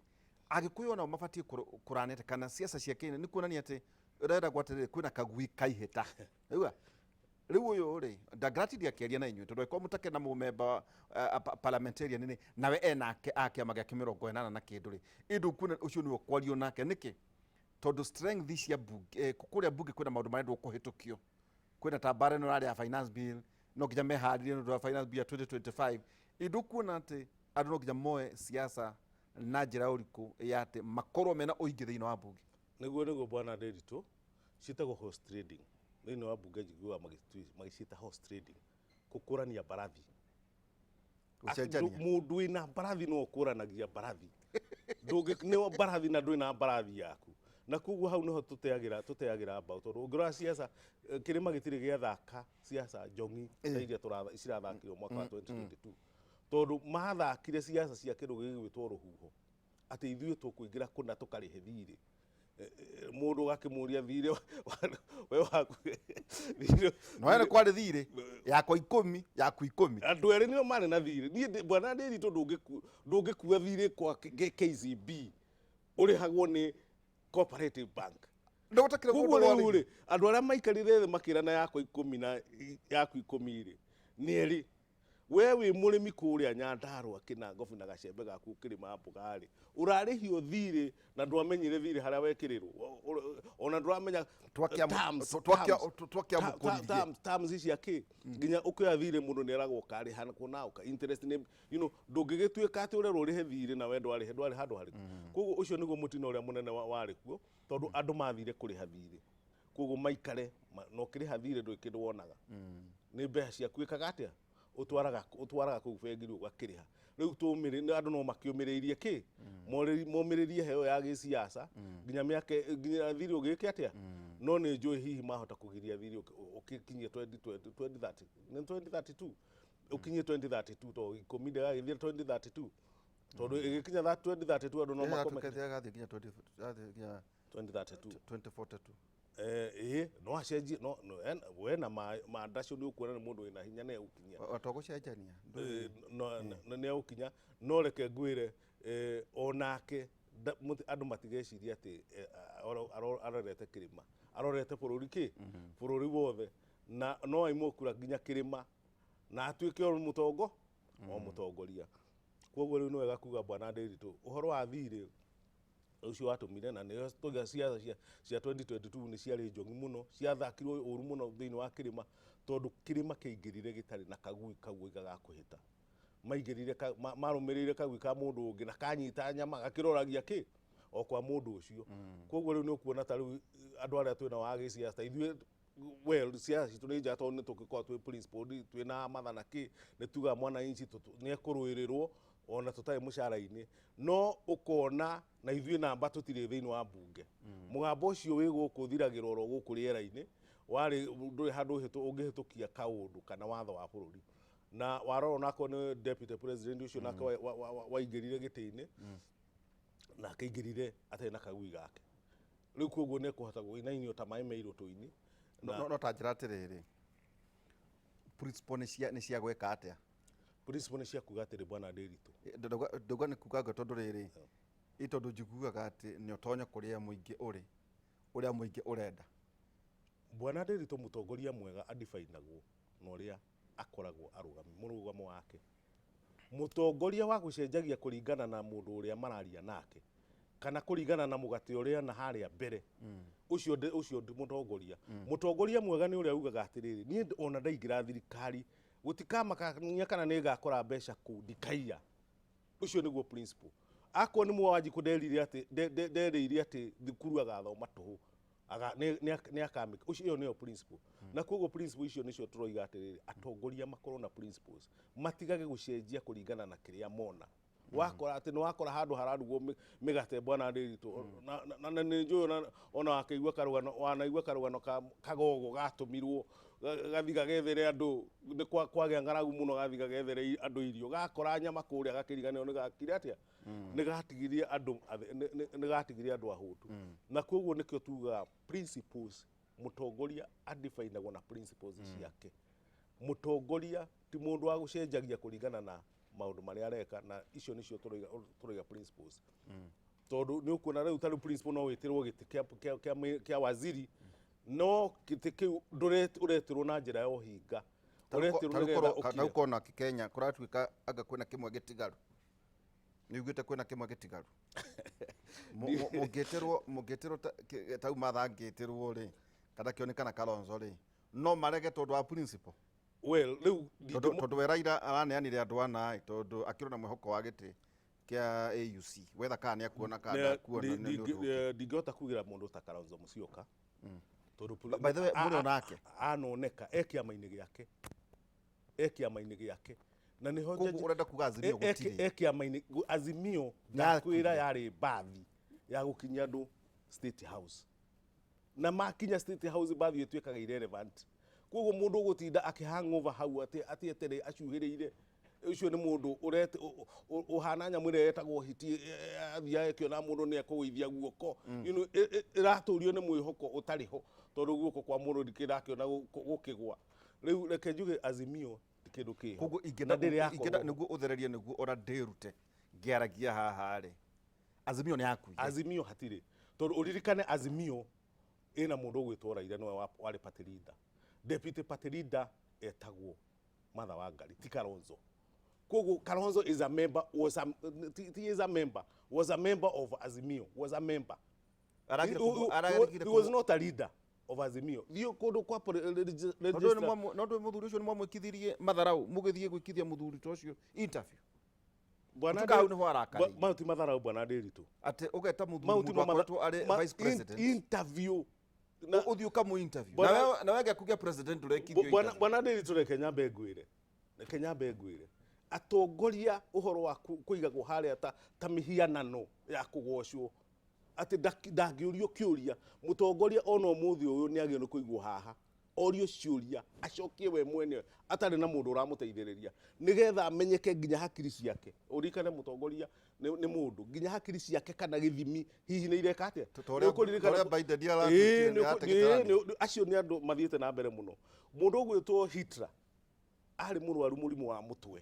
Agĩkũyũ onao mabatiĩ kũranĩte kana siasa cia Kenya nĩ kuonania atĩ ũreragwo atĩrĩrĩ, kwĩna kagui kaihĩta rĩu. Rĩu ũyũ rĩ, ndangĩratindi akĩaria na inyuĩ, tondũ angĩkorwo mũtakĩrĩ na mũmemba parliamentarian nĩ nawe enake a kĩama gĩake 80 na kĩndũ rĩ, ĩndũ kuona ũcio nĩwe kwario nake nĩkĩ? Tondũ strength cia mbunge, kũrĩa mbunge kwĩna maũndũ marendwo kũhĩtũkio, kwĩna ta mbara ĩno ĩrarĩ ya finance bill, no nginya meharĩrie nĩ ũndũ wa finance bill ya 2025. Ĩndũ kuona atĩ andũ no nginya moe siasa na njĩra ũrikũ ya atĩ makorwo mena ũingĩ thĩinĩ wa mbunge. Nĩguo bwana Nderitu, ciĩtagwo horse trading thĩinĩ wa mbunge. Njiguaga magĩciĩta horse trading, gũkũrania mbarathi. Gũcenjania. Mũndũ wĩna mbarathi no ũkũranagia mbarathi. Ndũngĩ nĩ mbarathi na ndwĩna mbarathi yaku, na koguo hau niho tũteagĩra mbaũ, tondũ ũngĩrora siasa, kĩrĩma gĩtirĩ gĩathaka siasa njong'i ta iria cirathakirwo mwaka wa 2022, tondũ mathakire siasa cia kĩndũ gĩgwĩtwo rũhuho, atĩ ithuĩ tũkũingĩra kũna tũkarĩhe thirĩ. Mũndũ ũgakĩmũria thirĩ we waku thirĩ. No ene kwarĩ thirĩ yakwa 10, yaku 10. Andũ erĩ nĩo marĩ na thirĩ. Niĩ bwana Ndĩritũ, ndũngĩkua thirĩ kwa KCB, ũrĩhagwo nĩ Cooperative Bank. Ndũgũtakĩrĩ Koguo mũndũ rĩu rĩ, andũ arĩa maikarire thĩ makĩrana yakwa 10 na yaku 10 rĩ, nĩ erĩ. We wĩ mũrĩmi kũrĩa Nyandarũa, Kĩnangobu na gacembe gaku ũkĩrĩma mboga rĩ, ũrarĩhio thirĩ na ndwamenyire thirĩ harĩa wekĩrĩrwo, ona ndũramenya Twakĩamũkũririe. Terms cia kĩ nginya ũkĩoya thirĩ, mũndũ nĩ eragwo ũkarĩha na kũna ũka interest nĩ ndũngĩgĩtuĩka atĩ ũrerwo ũrĩhe thirĩ na we ndwarĩhe, ndwarĩ handũ harĩkũ. Koguo ũcio nĩguo mũtino ũrĩa mũnene warĩ kuo, tondũ andũ mathire kũrĩha thirĩ, koguo maikare na ũkĩrĩha thirĩ ndũrĩ kĩndũ wonaga, nĩ mbeca ciaku ĩkaga atĩa, ũtwaraga kũu bengi, rĩu ũgakĩrĩha. Rĩu tũmĩrĩ nĩ andũ no makĩũmĩrĩirie kĩ momĩrĩrie heo ya gĩciaca nginya mĩaka nginya thirĩ ũgĩke atĩa. No nĩ njũĩ hihi mahota kũgiria thirĩ ũkĩkinyie 2020, 2030, nĩ 2032, ũkinyie 2032, to 10 ndĩgagĩthiĩ 2032, tondũ ĩgĩkinya 2032 andũ no makome. Gathiĩ nginya 20, gathiĩ nginya 2032. 2042. Ĩĩ, no acenjie, no we na mandacio nĩ ũkuona nĩ mũndũ wĩna hinya nĩ egũkinyia. Watogũcenjania. No nĩ egũkinya, no reke ngwĩre, onake andũ matigeciria atĩ arorete kĩrĩma, arorete bũrũri kĩ bũrũri wothe, na no aimwo kura nginya kĩrĩma na atuĩke o mũtongo o mũtongoria. Koguo rĩu nĩ wega kuga, bwana Ndĩritũ, ũhoro wa thirĩ ũcio watũmire na nĩyo tũiga ciaca cia 2022 nĩ ciarĩ njong'i mũno, ciathakirwo ũru mũno thĩinĩ wa kĩrĩma, tondũ kĩrĩma kĩaingĩrire gĩtarĩ na kagui kau oiga ga kũhĩta. Maingĩrire marũmĩrĩire kagui ka mũndũ ũngĩ na kanyita nyama gakĩroragia kĩ o kwa mũndũ ũcio. Koguo rĩu nĩ ũkuona ta rĩu andũ arĩa twĩna wa gĩciaca ithuĩ, well, ciaca citũ nĩ njega tondũ nĩ tũgĩkorwo twĩ principled, twĩna matha na kĩ, nĩ tugaga mwananchi nĩ ekũrũĩrĩrwo. Ona tũtarĩ mũcara-inĩ, no ũkona na ithuĩ namba tũtirĩ thĩinĩ wa mbunge. Mũgambo ũcio wĩ gũkũ ũthiragĩra oro gũkũ rĩera-inĩ, warĩ ndũrĩ handũ ũngĩhĩtũkia kaũndũ kana watho wa bũrũri. Na warora onakorwo nĩ deputy president ũcio nake waingĩrire gĩtĩ-inĩ, na akĩingĩrire atarĩ na kagui gake. Rĩu koguo nĩ ekũhota gũinainio ta maĩ me irũtũ-inĩ. No ta njĩra atĩrĩrĩ, principle nĩ cia gwĩka atĩa? Principle nĩ cia kuga atĩrĩ, bwana Ndĩritũ. Ndauga nĩ kuga ngo tondũ rĩrĩ, ĩ tondũ njiguaga atĩ nĩ ũtonye kũrĩa mũingĩ ũrĩ, ũrĩa mũingĩ ũrenda. Bwana Ndĩritũ, mũtongoria mwega adifainagwo na ũrĩa akoragwo arũgami mũrũgamo wake. Mũtongoria wa gũcenjagia kũringana na mũndũ ũrĩa mararia nake kana kũringana na mũgate ũrĩa na harĩa mbere, ũcio ũcio ndi mũtongoria. Mũtongoria mwega nĩ ũrĩa ugaga atĩrĩrĩ, niĩ ona ndaingĩra thirikari gũtikamakania kana nĩ ngakora mbeca kũu, ndikaiya. Ũcio nĩguo principle. Akorwo nĩ Mwanjikũ nderire atĩ nderĩire atĩ thukuru agathoma tũhũ, nĩ akamĩka ũcio, ĩyo nĩyo principle. Na koguo principle icio nĩcio tũroiga atĩrĩrĩ, atongoria makorwo na principles, matigage gũcenjia kũringana na kĩrĩa mona. Wakora atĩ nĩ wakora handũ hararugwo mĩgate, bwana Ndĩritũ, na nĩ njũĩ ona wakĩigua karũgano, wanaigua karũgano ka kagogo gatũmirwo gathi gagethere andũ nĩ kwagĩa ng'aragu mũno, gathi gagethere andũ irio, gakora nyama kũrĩa, gakĩriganĩrwo nĩ gakire atĩa, nĩ gatigirie andũ nĩ gatigirie andũ ahũtu. Na koguo nĩkĩo tugaga principles, mũtongoria adifainagwo na principles ciake. Mũtongoria ti mũndũ wa gũcenjagia kũringana na maũndũ marĩa areka, na icio nĩcio tũroiga principles, tondũ nĩ ũkuona rĩu tarĩu principle no wĩtĩrwo gĩtĩ kĩa waziri, no gĩtĩ kĩu ũretĩrwo na njĩra ya ũhinga, ũretĩrwo nĩgetha ta ũkire. Ũkona Kenya kũratuĩka anga kwĩna kĩmwe gĩtigaru, nĩ ugĩte kwĩna kĩmwe gĩtigaru. Mũngĩtĩrwo tau Martha angĩtĩrwo rĩ, kana kĩonekana Kalonzo rĩ, no marege tondũ wa principle? Well, rĩu Tondũ we Raila araneanire andũ ana ĩ, tondũ akĩrĩ na mwĩhoko wa gĩtĩ kĩa AUC, wetha kana nĩ akuona kana ndakuona, nĩ ũndũ ũngĩ. Ndingĩhota kugĩra mũndũ ta Kalonzo Musyoka tondũ By the way, mũrĩ onake? Anoneka e kĩama-inĩ gĩake, e kĩama-inĩ gĩake, na nĩho Koguo ũrenda kuga Azimio gũtirĩ? E kĩama-inĩ Azimio ndakwĩra yarĩ mbathi ya gũkinyia andũ State House, na makinya State House mbathi ĩtuĩkaga irrelevant. Koguo mũndũ ũgũtinda akĩhangover hau atĩ etere acuhĩrĩire, ũcio nĩ mũndũ ũhana nyamũ ĩrĩa ĩtagwo hiti, athiaga ĩkĩona mũndũ nĩ ekũgũithia guoko. Ĩratũrio nĩ mwĩhoko ũtarĩ ho, tondũ guoko kwa mũndũ ndikĩrakĩona gũkĩgwa. Rĩu reke njuge Azimio ti kĩndũ kĩho. Koguo Na ingĩenda ndĩrĩ yakorwo ingĩenda ho. Nĩguo ũthererie, nĩguo ona ndĩrute ngĩaragia haha rĩ, Azimio nĩ yakuire? Azimio hatirĩ, tondũ ũririkane Azimio ĩna mũndũ ũgwĩtwo Raila, nĩwe warĩ party leader. Deputy party leader etagwo Martha Wangari, ti Kalonzo. Koguo Kalonzo is a member, was a ti, is a member, was a member of Azimio, was a member. Aragire He was not a leader of Azimio. Thiĩ kũndũ kwa Tondũ no ndũ mũthuri ũcio nĩ mwamwĩkithirie matharau, mũgĩthiĩ gwĩkithia mũthuri ta ũcio interview. Bwana Ũtuka hau nĩho arakarĩire. Mau ti matharau, bwana Ndĩritũ. Atĩ ũgeta mũthuri, Mau ti mũndũ akoretwo arĩ vice president, interview na ũthiĩ ũkamũ interview na we gĩaku gĩa president ũrekithio Bwana interview. Bwana Ndĩritũ, reke nyambe ngwĩre, reke nyambe ngwĩre, atongoria ũhoro wa kũigagwo harĩa ta mĩhianano ya kũgocwo atĩ ndangĩũrio kĩũria. Mũtongoria ona ũmũthĩ ũyũ nĩ agĩrĩirwo nĩ kũigwo haha orio ciũria, acokie we mwene atarĩ na mũndũ ũramũteithĩrĩria, nĩgetha amenyeke nginya hakiri ciake. Ũririkane mũtongoria nĩ mũndũ, nginya hakiri ciake kana gĩthimi hihi nĩ ireka atĩa. Ta ũrĩa Nĩ ũkũririkana- ta ũrĩa Biden aratuĩkire Ĩĩ, nĩ ategete. acio nĩ andũ mathiĩte na mbere mũno. Mũndũ ũgwĩtwo Hitler arĩ mũrwaru mũrimũ wa mũtwe,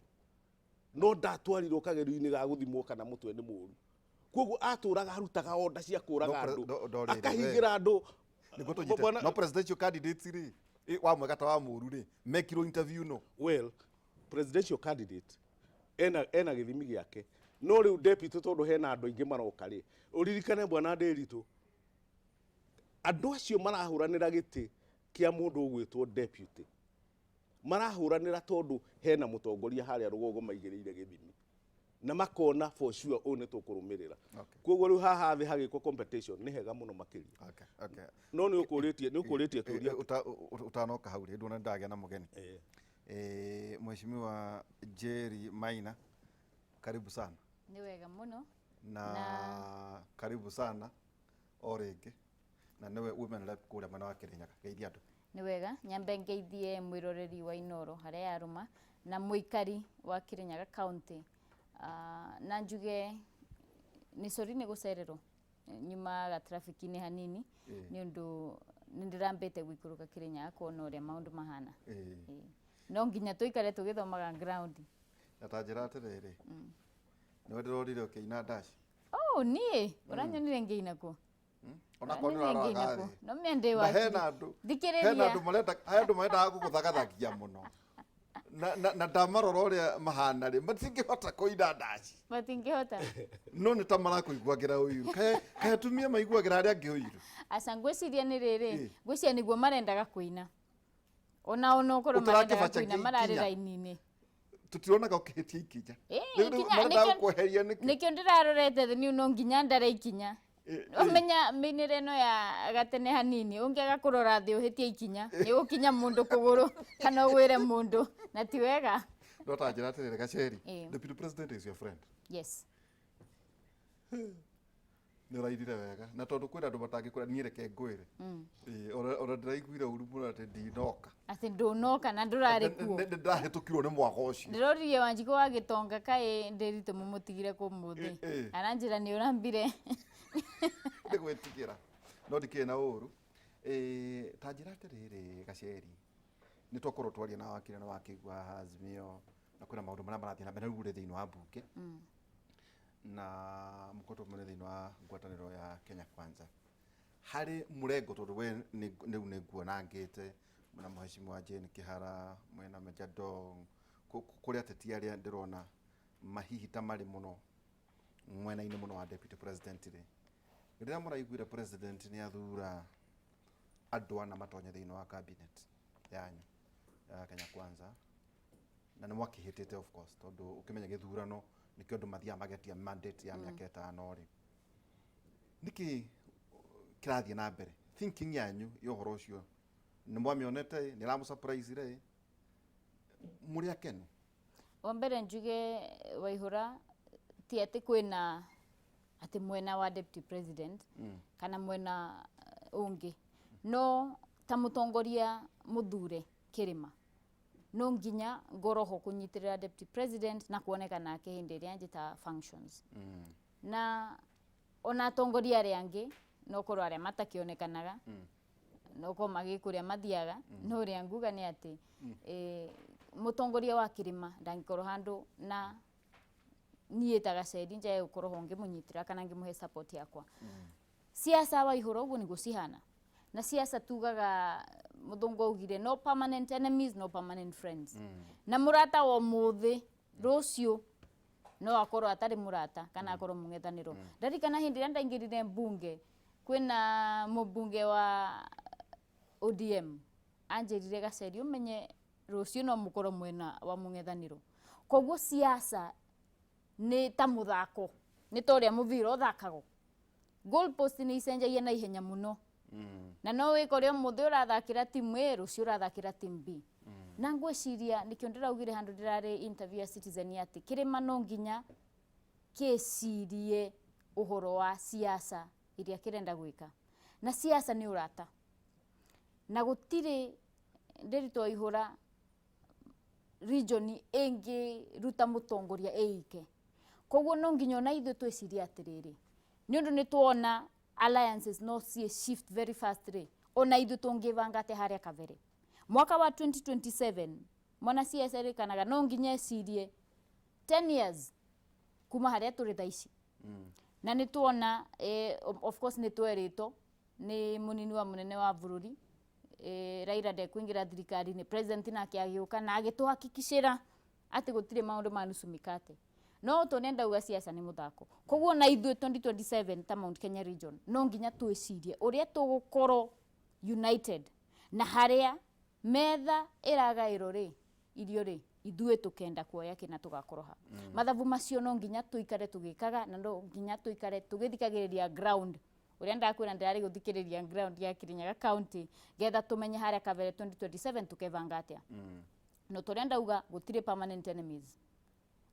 no ndatwarirwo kagerio-inĩ ga gũthimwo kana mũtwe nĩ mũru. Koguo atũraga arutaga onda cia kũraga andũ, No rĩrĩ, akahingĩra andũ. Nĩguo tũnyite. No presidential candidates rĩ, wa mwega ta wa mũru rĩ, mekirwo interview no? Well, presidential candidate ena gĩthimi gĩake, no rĩu deputy, tondũ hena andũ aingĩ maroka rĩ, ũririkane bwana Ndĩritũ, andũ acio marahũranĩra gĩtĩ kĩa mũndũ ũgwĩtwo deputy marahũranĩra tondũ hena mũtongoria harĩa rũgongo maigĩrĩire gĩthimi na makona for sure ũyũ nĩ tũkũrũmĩrĩra. Koguo rĩu haha thĩ hagĩkwo competition nĩ hega mũno makĩria. No nĩ ũkũrĩtie kĩũria. Ũtanoka hau rĩ, nduona ndagĩa na mũgeni. Mheshimiwa Jerry Maina. Karibu sana. Nĩ wega mũno. Na, Na- karibu sana o rĩngĩ, na nĩwe women rep kũrĩa mwena wa Kĩrĩnyaga. Geithia andũ. Nĩ wega, nyambe ngeithie mwĩroreri wa Inoro harĩa yarũma na mũikari wa Kĩrĩnyaga County. Na njuge nĩ sorry nĩ gũcererwo, nyumaga traffic-inĩ hanini nĩ ũndũ nĩ ndĩrambĩte gũikũrũka Kĩrĩnyaga kuona ũrĩa maũndũ mahana. No nginya tũikare tũgĩthomaga ground. Na ta njĩra atĩrĩrĩ, nĩwe ndĩrorire ũkĩina ndaci. Oh, niĩ ũranyonire ngĩina kũ? Onakorwo nĩ Ũranyonire ngĩina ũraroraga kũ? thĩ. No mĩende Na wa hena andũ, Thikĩrĩria. hena andũ marenda, he andũ marendaga gũgũthagathagia mũno, na ndamarora ũrĩa mahana rĩ, matingĩhota kũina ndaci. Matingĩhota. No nĩ ta marakũiguagĩra ũiru. Kaĩ atumia maiguagĩra arĩa angĩ ũiru? Aca, ngwĩciria nĩ rĩrĩ, ngwĩciria nĩguo marendaga kũina, ona onokorwo marendaga Ũtarakĩbacha kũina nginya. mararĩ raini-inĩ. Tũtironaga ũkĩhĩtia ikinya. Rĩu ikinya, marendaga nĩkĩo gũkweheria nĩkĩ? Nĩkĩo ndĩrarorete thĩ nĩ no nginya ndare ikinya. Ũmenya mĩinĩre ĩno ya gatene hanini, ũngĩaga kũrora thĩ ũhĩtie ikinya, nĩ ũgũkinya mũndũ kũgũrũ kana ũgwĩre mũndũ, na ti wega. No ta njĩra atĩrĩrĩ, Gacheri, Ĩ. Deputy President is your friend. Yes. Nĩ ũrairire wega, na tondũ kwĩna andũ matangĩkwĩra, niĩ reke ngwĩre. Ĩ, ona ndĩraiguire ũru mũno atĩ ndinoka. Atĩ ndũnoka na ndũrarĩ kuo. Nĩ ndahĩtũkirwo nĩ mwaka ũcio. Ndĩroririe Wanjikũ wa Gĩtonga kaĩ Ndĩritũ mũmũtigire kũ mũthĩ. Aranjĩra nĩ ũrambire. Nĩ gwĩtigĩra, no ndikĩrĩ na ũru. Ta njĩra atĩrĩrĩ, Gacheri, nĩ twakorwo twaria na wakiri na wakĩigua haha Azimio, na kwĩna maũndũ marĩa marathiĩ na mbere rĩu ũrĩ thĩinĩ wa mbunge, na mũkoretwo mũrĩ thĩinĩ wa ngwatanĩro ya Kenya Kwanza harĩ mũrengo, tondũ we rĩu nĩ nguona ngĩte mwena Mheshimiwa Jane Kihara, mwena Mejja Dong, kũrĩ ateti arĩa ndĩrona mahihi ta marĩ mũno mwena-inĩ mũno wa Deputy President rĩ, rĩrĩa mũraiguire President nĩ athura andũ ana matonye thĩinĩ wa cabinet yanyu ya Kenya Kwanza, na nĩ mwakĩhĩtĩte of course, tondũ ũkĩmenya gĩthurano nĩkĩo andũ mathiaga magetia mandate ya mĩaka 5 rĩ, nĩkĩ kĩrathiĩ na mbere? Thinking yanyu ya ũhoro ũcio, nĩ mwamĩonete? Nĩ ĩramũ surprise rĩ? Mũrĩ akenu? Wa mbere njuge, Waihũra, ti atĩ kwĩna atĩ mwena wa Deputy President kana mwena ũngĩ, no ta mũtongoria mũthure kĩrĩma, no nginya ngorwo ho kũnyitĩrĩra Deputy President na kuoneka nake hĩndĩ ĩrĩa njĩta functions, na ona atongoria arĩa angĩ no korwo arĩa matakĩonekanaga, no korwo magĩ kũrĩa mathiaga, no ũrĩa nguga nĩ atĩ mũtongoria wa kĩrĩma ndangĩkorwo handũ na niĩ ta Gacheri njage gũkorwo ho ngĩmũnyitĩra kana ngĩmũhe support yakwa. Siasa, Waihũra, ũguo nĩguo cihana, na siasa tugaga mũthũngũ augire, "No permanent enemies, no permanent friends." Na mũrata wa ũmũthĩ, rũciũ no akorwo atarĩ mũrata kana akorwo mũng'ethanĩro. Ndarikana hĩndĩ ĩrĩa ndaingĩrire mbunge, kwĩna mũmbunge wa ODM anjĩrire, "Gacheri, ũmenye rũciũ no mũkorwo mwena wa mũng'ethanĩro." Koguo siasa nĩ ta mũthako, nĩ ta ũrĩa mũbira ũthakagwo, goal post nĩ icenjagia na ihenya mũno, na no wĩkore ũmũthĩ ũrathakĩra timu A, rũciũ ũrathakĩra timu B. Na ngwĩciria nĩkĩo ndĩraugire handũ ndĩrarĩ interview ya Citizen atĩ kĩrĩma no nginya kĩcirie ũhoro wa siasa iria kĩrenda gwĩka, na siasa nĩ ũrata, na gũtirĩ Ndĩritũ Waihũra region ĩngĩruta mũtongoria ĩike. Koguo no nginya ona ithuĩ twĩcirie atĩrĩrĩ, nĩ ũndũ nĩ tuona alliances no ciĩ shift very fast rĩ, ona ithuĩ tũngĩbanga atĩa harĩa kabere mwaka wa 2027? Mwana CS erĩkanaga no nginya ecirie 10 years kuma harĩa tũrĩ thaa ici. Na nĩ tuona of course nĩ twerĩtwo nĩ mũnini wa mũnene wa bũrũri, Raila ndekũingĩra thirikari-inĩ. President nake agĩũka na agĩtũhakikicĩra atĩ gũtirĩ maũndũ ma nusu mikate. No tũrĩa ndauga, siasa nĩ mũthako. Koguo na ithuĩ 2027 ta Mount Kenya region no nginya twĩcirie ũrĩa tũgũkorwo united, na harĩa metha ĩragaĩrwo rĩ irio rĩ, ithuĩ tũkenda kuoya kĩna tũgakorwo ha mathabu macio. No nginya tũikare tũgĩkaga, na no nginya tũikare tũgĩthikagĩrĩria ground. Ũrĩa ndakwĩra, ndĩrarĩ gũthikĩrĩria ground ya Kirinyaga County getha tũmenye harĩa kabere 2027 tũkebanga atĩa. No tũrĩa ndauga, gũtirĩ permanent enemies.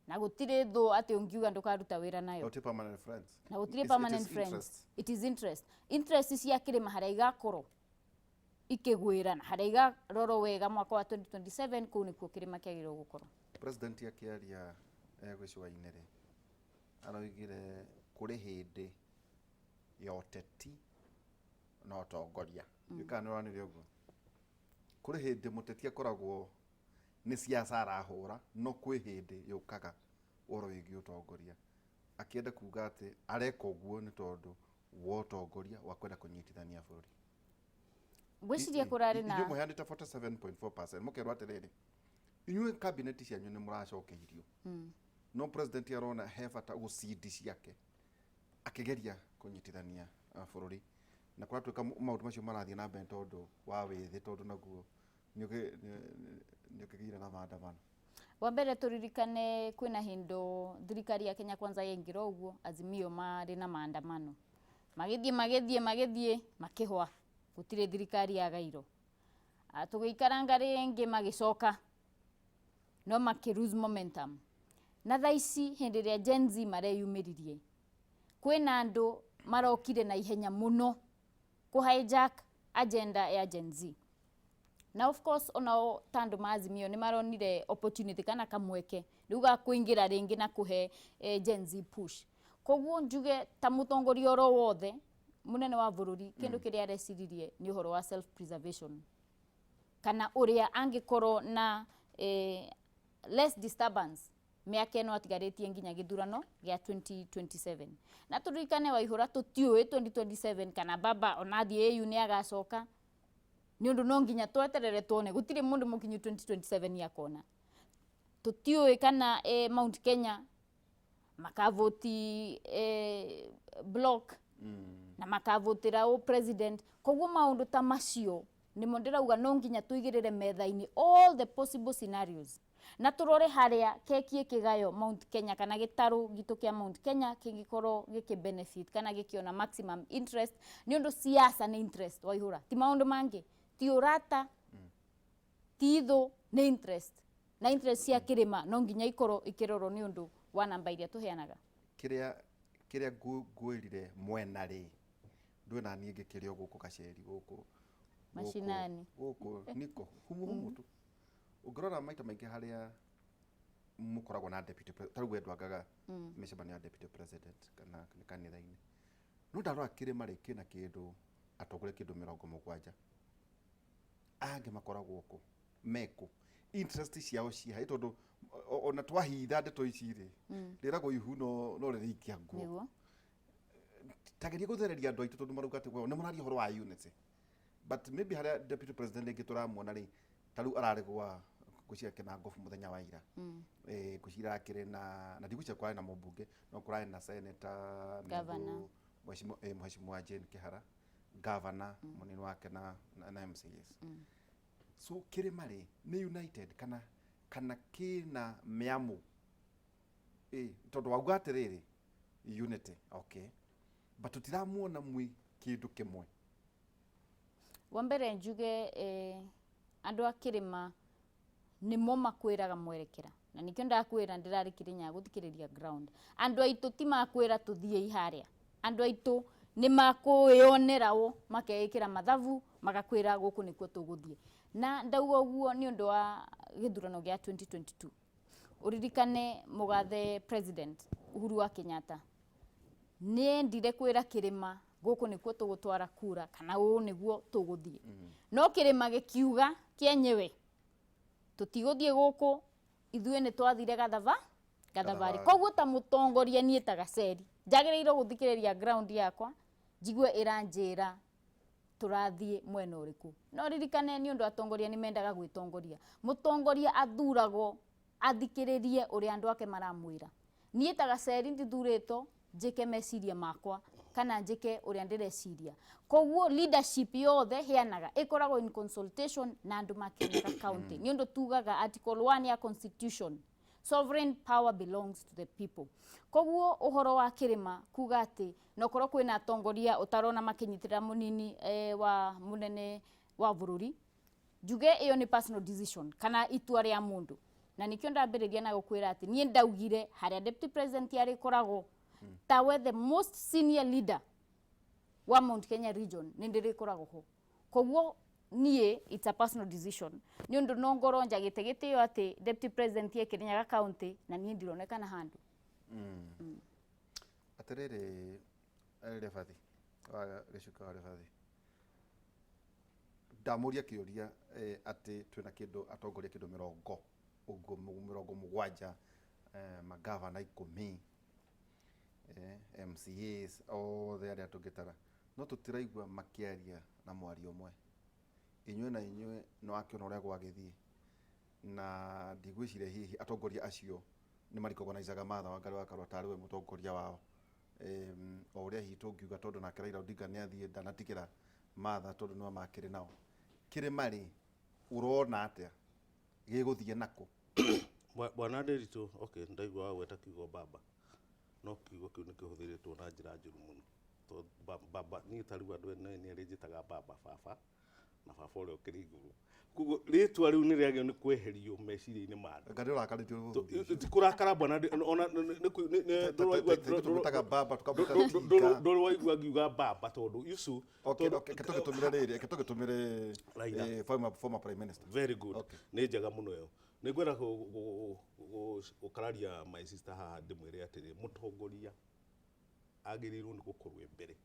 Na gũtirĩ thũ atĩ ũngiuga ndũkaruta wĩra nayo. Gũtirĩ permanent friends. Na gũtirĩ It permanent is friends. interest. It is interest. Interest cia kĩrĩma harĩa igakorwo ikĩgwĩra na harĩa igarorwo wega mwaka wa 2027, kũu nĩkuo kĩrĩma kĩagĩrĩirwo gũkorwo. President akĩaria gĩcũa-inĩ rĩ, aroigire kũrĩ hĩndĩ ya ũteti na ũtongoria. Kana nĩ ũranire ũguo? Kũrĩ hĩndĩ mũteti akoragwo nĩ siasa arahũra, no kwĩ hĩndĩ yũkaga ũhoro wĩgiĩ ũtongoria. Akĩenda kuga atĩ areka ũguo nĩ tondũ wa ũtongoria wa kwenda kũnyitithania bũrũri. Ngwĩciria kũrarĩ na Inyuĩ mũheanĩte 47.4%, mũkerwo atĩrĩrĩ, inyuĩ cabinet cianyu nĩ mũracokeirio, no president arona he bata gũcindi ciake akĩgeria kũnyitithania bũrũri, na kũratuĩka maũndũ macio marathiĩ na mbere tondũ wa wĩthĩ, tondũ naguo nĩ ũkĩgĩire na maandamano. Wa mbere, tũririkane kwĩna hĩndũ thirikari ya Kenya Kwanza yaingĩra ũguo, Azimio marĩ na maandamano, magĩthiĩ magĩthiĩ magĩthiĩ makĩhwa, gũtirĩ thirikari yagairwo. Tũgĩikaranga rĩngĩ, magĩcoka no makĩ lose momentum. Na thaa ici hĩndĩ ĩrĩa Gen Z mareyumĩririe, kwĩna andũ marokire na ihenya mũno kũ hijack agenda ya Gen Z. Na of course onao ta andũ ma Azimio nĩ maronire opportunity kana kamweke rĩu ga kũingĩra rĩngĩ na kũhe Gen Z push. Koguo njuge ta mũtongoria oro wothe mũnene wa bũrũri, kĩndũ kĩrĩa areciririe nĩ ũhoro wa self preservation kana ũrĩa angĩkorwo na less disturbance mĩaka ĩno atigarĩtie nginya gĩthurano gĩa 2027. Na tũririkane, Waihũra, tũtiũĩ 2027 kana baba onathiĩ AU nĩ agacoka, nĩ ũndũ no nginya tweterere tuone. Gũtirĩ mũndũ mũkinyu 2027 akona. Tũtiũĩ kana Mount Kenya makavoti block na makavotĩra ũ president. Koguo maũndũ ta macio nĩmo ndĩrauga no nginya tũigĩrĩre metha-inĩ all the possible scenarios na tũrore harĩa keki ĩkĩgayo Mount Kenya kana gĩtarũ gitũ kĩa Mount Kenya kĩngĩkorwo gĩkĩ benefit kana gĩkĩona maximum interest, nĩ ũndũ siasa nĩ interest, Waihũra, ti maũndũ mangĩ, ti ũrata, ti thũ, nĩ interest. Na interest cia kĩrĩma no nginya ikorwo ikĩrorwo nĩ ũndũ wa namba iria tũheanaga. Kĩrĩa ngwĩrire mwena rĩ, ndwĩ na niĩ ngĩkĩrĩ o gũkũ gaceri gũkũ Mashinani. Gũkũ niko humu humu tu. Ũngĩrora maita maingĩ harĩa mũkoragwo na deputy president, ta rĩu we ndwangaga mĩcemanio ya deputy president kana nĩ kanitha-inĩ, no ndarora kĩrĩma rĩ, kĩna kĩndũ atongoria kĩndũ 70, angĩ makoragwo kũ mekũ interest ciao ciha, tondũ ona twahitha ndeto ici rĩ, rĩragwo ihu no rĩrĩikia nguo. Tageria gũthereria andũ aitũ, tondũ marauga atĩ nĩ mũraria ũhoro wa unity, but maybe harĩa deputy president rĩngĩ tũramuona rĩ, ta rĩu ararĩ gwa ngwĩciria Kĩnangobu mũthenya wa ira. Ngwĩciria akĩrĩ na ndigwĩciria kũrarĩ na mũmbunge, no kũrarĩ na senator Governor. Mheshimiwa Jane Kihara, governor, mũnini wake na MCAs. So kĩrĩma rĩ, nĩ united kana kĩna mĩamũ? Tondũ wauga atĩrĩrĩ, unity, okay, but tũtiramuona mwĩ kĩndũ kĩmwe. Wa mbere njuge andũ a kĩrĩma nĩmo makwĩraga mwerekera, na nĩkĩo ndakwĩra ndĩrarĩ Kĩrĩnyaga gũthikĩrĩria ground. Andũ aitũ ti makwĩra tũthiĩi harĩa, andũ aitũ nĩ makwĩyonera wo, makeĩkĩra mathabu, magakwĩra gũkũ nĩkuo tũgũthiĩ. Na ndauga ũguo nĩ ũndũ wa gĩthurano gĩa 2022. Ũririkane mũgathe President Uhuru wa Kenyatta nĩendire kwĩra kĩrĩma gũkũ nĩkuo tũgũtwara kura kana ũũ nĩguo tũgũthiĩ, no kĩrĩma gĩkiuga kĩenyewe tũtigũthiĩ gũkũ, ithuĩ nĩ twathire gathabarĩ. Gathabarĩ. Koguo ta mũtongoria, niĩ ta Gaceri njagĩrĩirwo gũthikĩrĩria ground yakwa, njigue ĩranjĩra tũrathiĩ mwena ũrĩkũ. No ririkane, nĩ ũndũ atongoria nĩ mendaga gwĩtongoria, mũtongoria athuragwo athikĩrĩrie ũrĩa andũ ake maramwĩra. Niĩ ta Gaceri ndithurĩtwo njĩke meciria makwa kana njĩke ũrĩa ndĩreciria. Koguo leadership yothe heanaga ĩkoragwo in consultation na andũ ma Kirinyaga County, nĩ ũndũ tugaga article 1 ya constitution, sovereign power belongs to the people. Koguo ũhoro wa kĩrĩma kuga atĩ nokorwo kwĩna atongoria ũtarona makĩnyitĩrĩra mũnini wa mũnene wa bũrũri, njuge ĩyo nĩ personal decision kana itua rĩa mũndũ. Na nikio ndambĩrĩria na gũkwĩra atĩ niĩ ndaugire harĩa deputy president arĩkoragwo tawe the most senior leader wa Mount Kenya region nĩ ndĩrĩkoragwo ho. Koguo niĩ it's a personal decision, nĩ ũndũ no ngorwo njagĩte gĩtĩo atĩ deputy president e Kirinyaga county na niĩ ndironekana handũ. Atiriri, Rebathi wa Gĩcuka wa Rebathi, ndamũria kĩũria atĩ twĩna kĩndũ atongoria kĩndũ mĩrongo ũguo, 70, magavana 10, MCAs othe arĩa tũngĩtara, no tũtiraigua makĩaria na mwario ũmwe. Inyuĩ na inyuĩ nĩ wakĩona ũrĩa gwagĩthiĩ, na ndigwĩciria hihi atongoria acio nĩ marikogonicaga Martha Wangari wa Karua tarĩ we mũtongoria wao, o ũrĩa hihi tũngiuga, tondũ nake Raila Odinga nĩ athiĩ, ndanatigĩra Martha tondũ nĩwe makĩrĩ nao. Kĩrĩma rĩ, ũrona atĩa gĩgũthiĩ nakũ? Bwana Nderitu, okay, ndaigua wagweta kiugo baba, no kiugo kĩu nĩ kĩhũthĩrĩtwo na njĩra njũru mũno. Tondũ baba, niĩ ta rĩu andũ ene nĩ arĩa njĩtaga baba, baba na baba ũrĩa ũkĩrĩ igũrũ. Koguo rĩtwa rĩu nĩ rĩagĩrĩirwo nĩ kweherio meciria-inĩ ma andũ. Nga nĩ ũrakarĩtio nĩ mũthuri ũcio. Ti kũrakara, bwana, ona Tũmwĩtaga baba, tũkamwĩta tinga. Ndũrĩ waigua ngiuga baba tondũ icu Okay, okay, reke tũgĩtũmĩre rĩrĩ, reke tũgĩtũmĩre Raila. Former prime minister. Very good. Okay. Nĩ njega mũno ĩyo. Nĩ ngwenda gũkararia my sister haha, ndĩmwĩre atĩrĩ, mũtongoria agĩrĩirwo nĩ gũkorwo e mbere.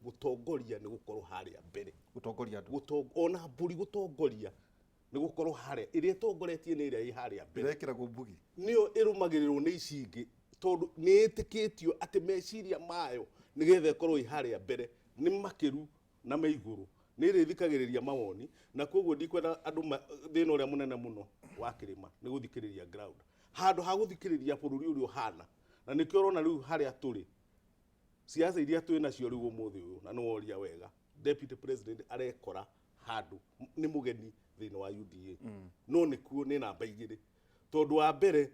Gũtongoria nĩ gũkorwo harĩa mbere. Gũtongoria andũ. Ona mbũri, gũtongoria nĩ gũkorwo harĩa ĩrĩa ĩtongoretie, nĩ ĩrĩa ĩ harĩa mbere. Ĩrekĩragwo mbugi. Nĩyo ĩrũmagĩrĩrwo nĩ ici ingĩ, tondũ nĩ ĩtĩkĩtio atĩ meciria mayo nĩgetha ĩkorwo ĩ harĩa mbere nĩ makĩru na me igũrũ, nĩ ĩrĩthikagĩrĩria mawoni. Na koguo ndikwenda andũ thĩna ũrĩa mũnene mũno wa kĩrĩma nĩ gũthikĩrĩria ground handũ ha gũthikĩrĩria bũrũri ũrĩa ũhana. Na nĩkĩo ũrona rĩu harĩa tũrĩ, siasa iria twĩ nacio rĩu ũmũthĩ ũyũ, na nĩ woria wega, deputy president arekora handũ nĩ mũgeni thĩinĩ wa UDA, no nĩkuo nĩ namba 2, tondũ wa mbere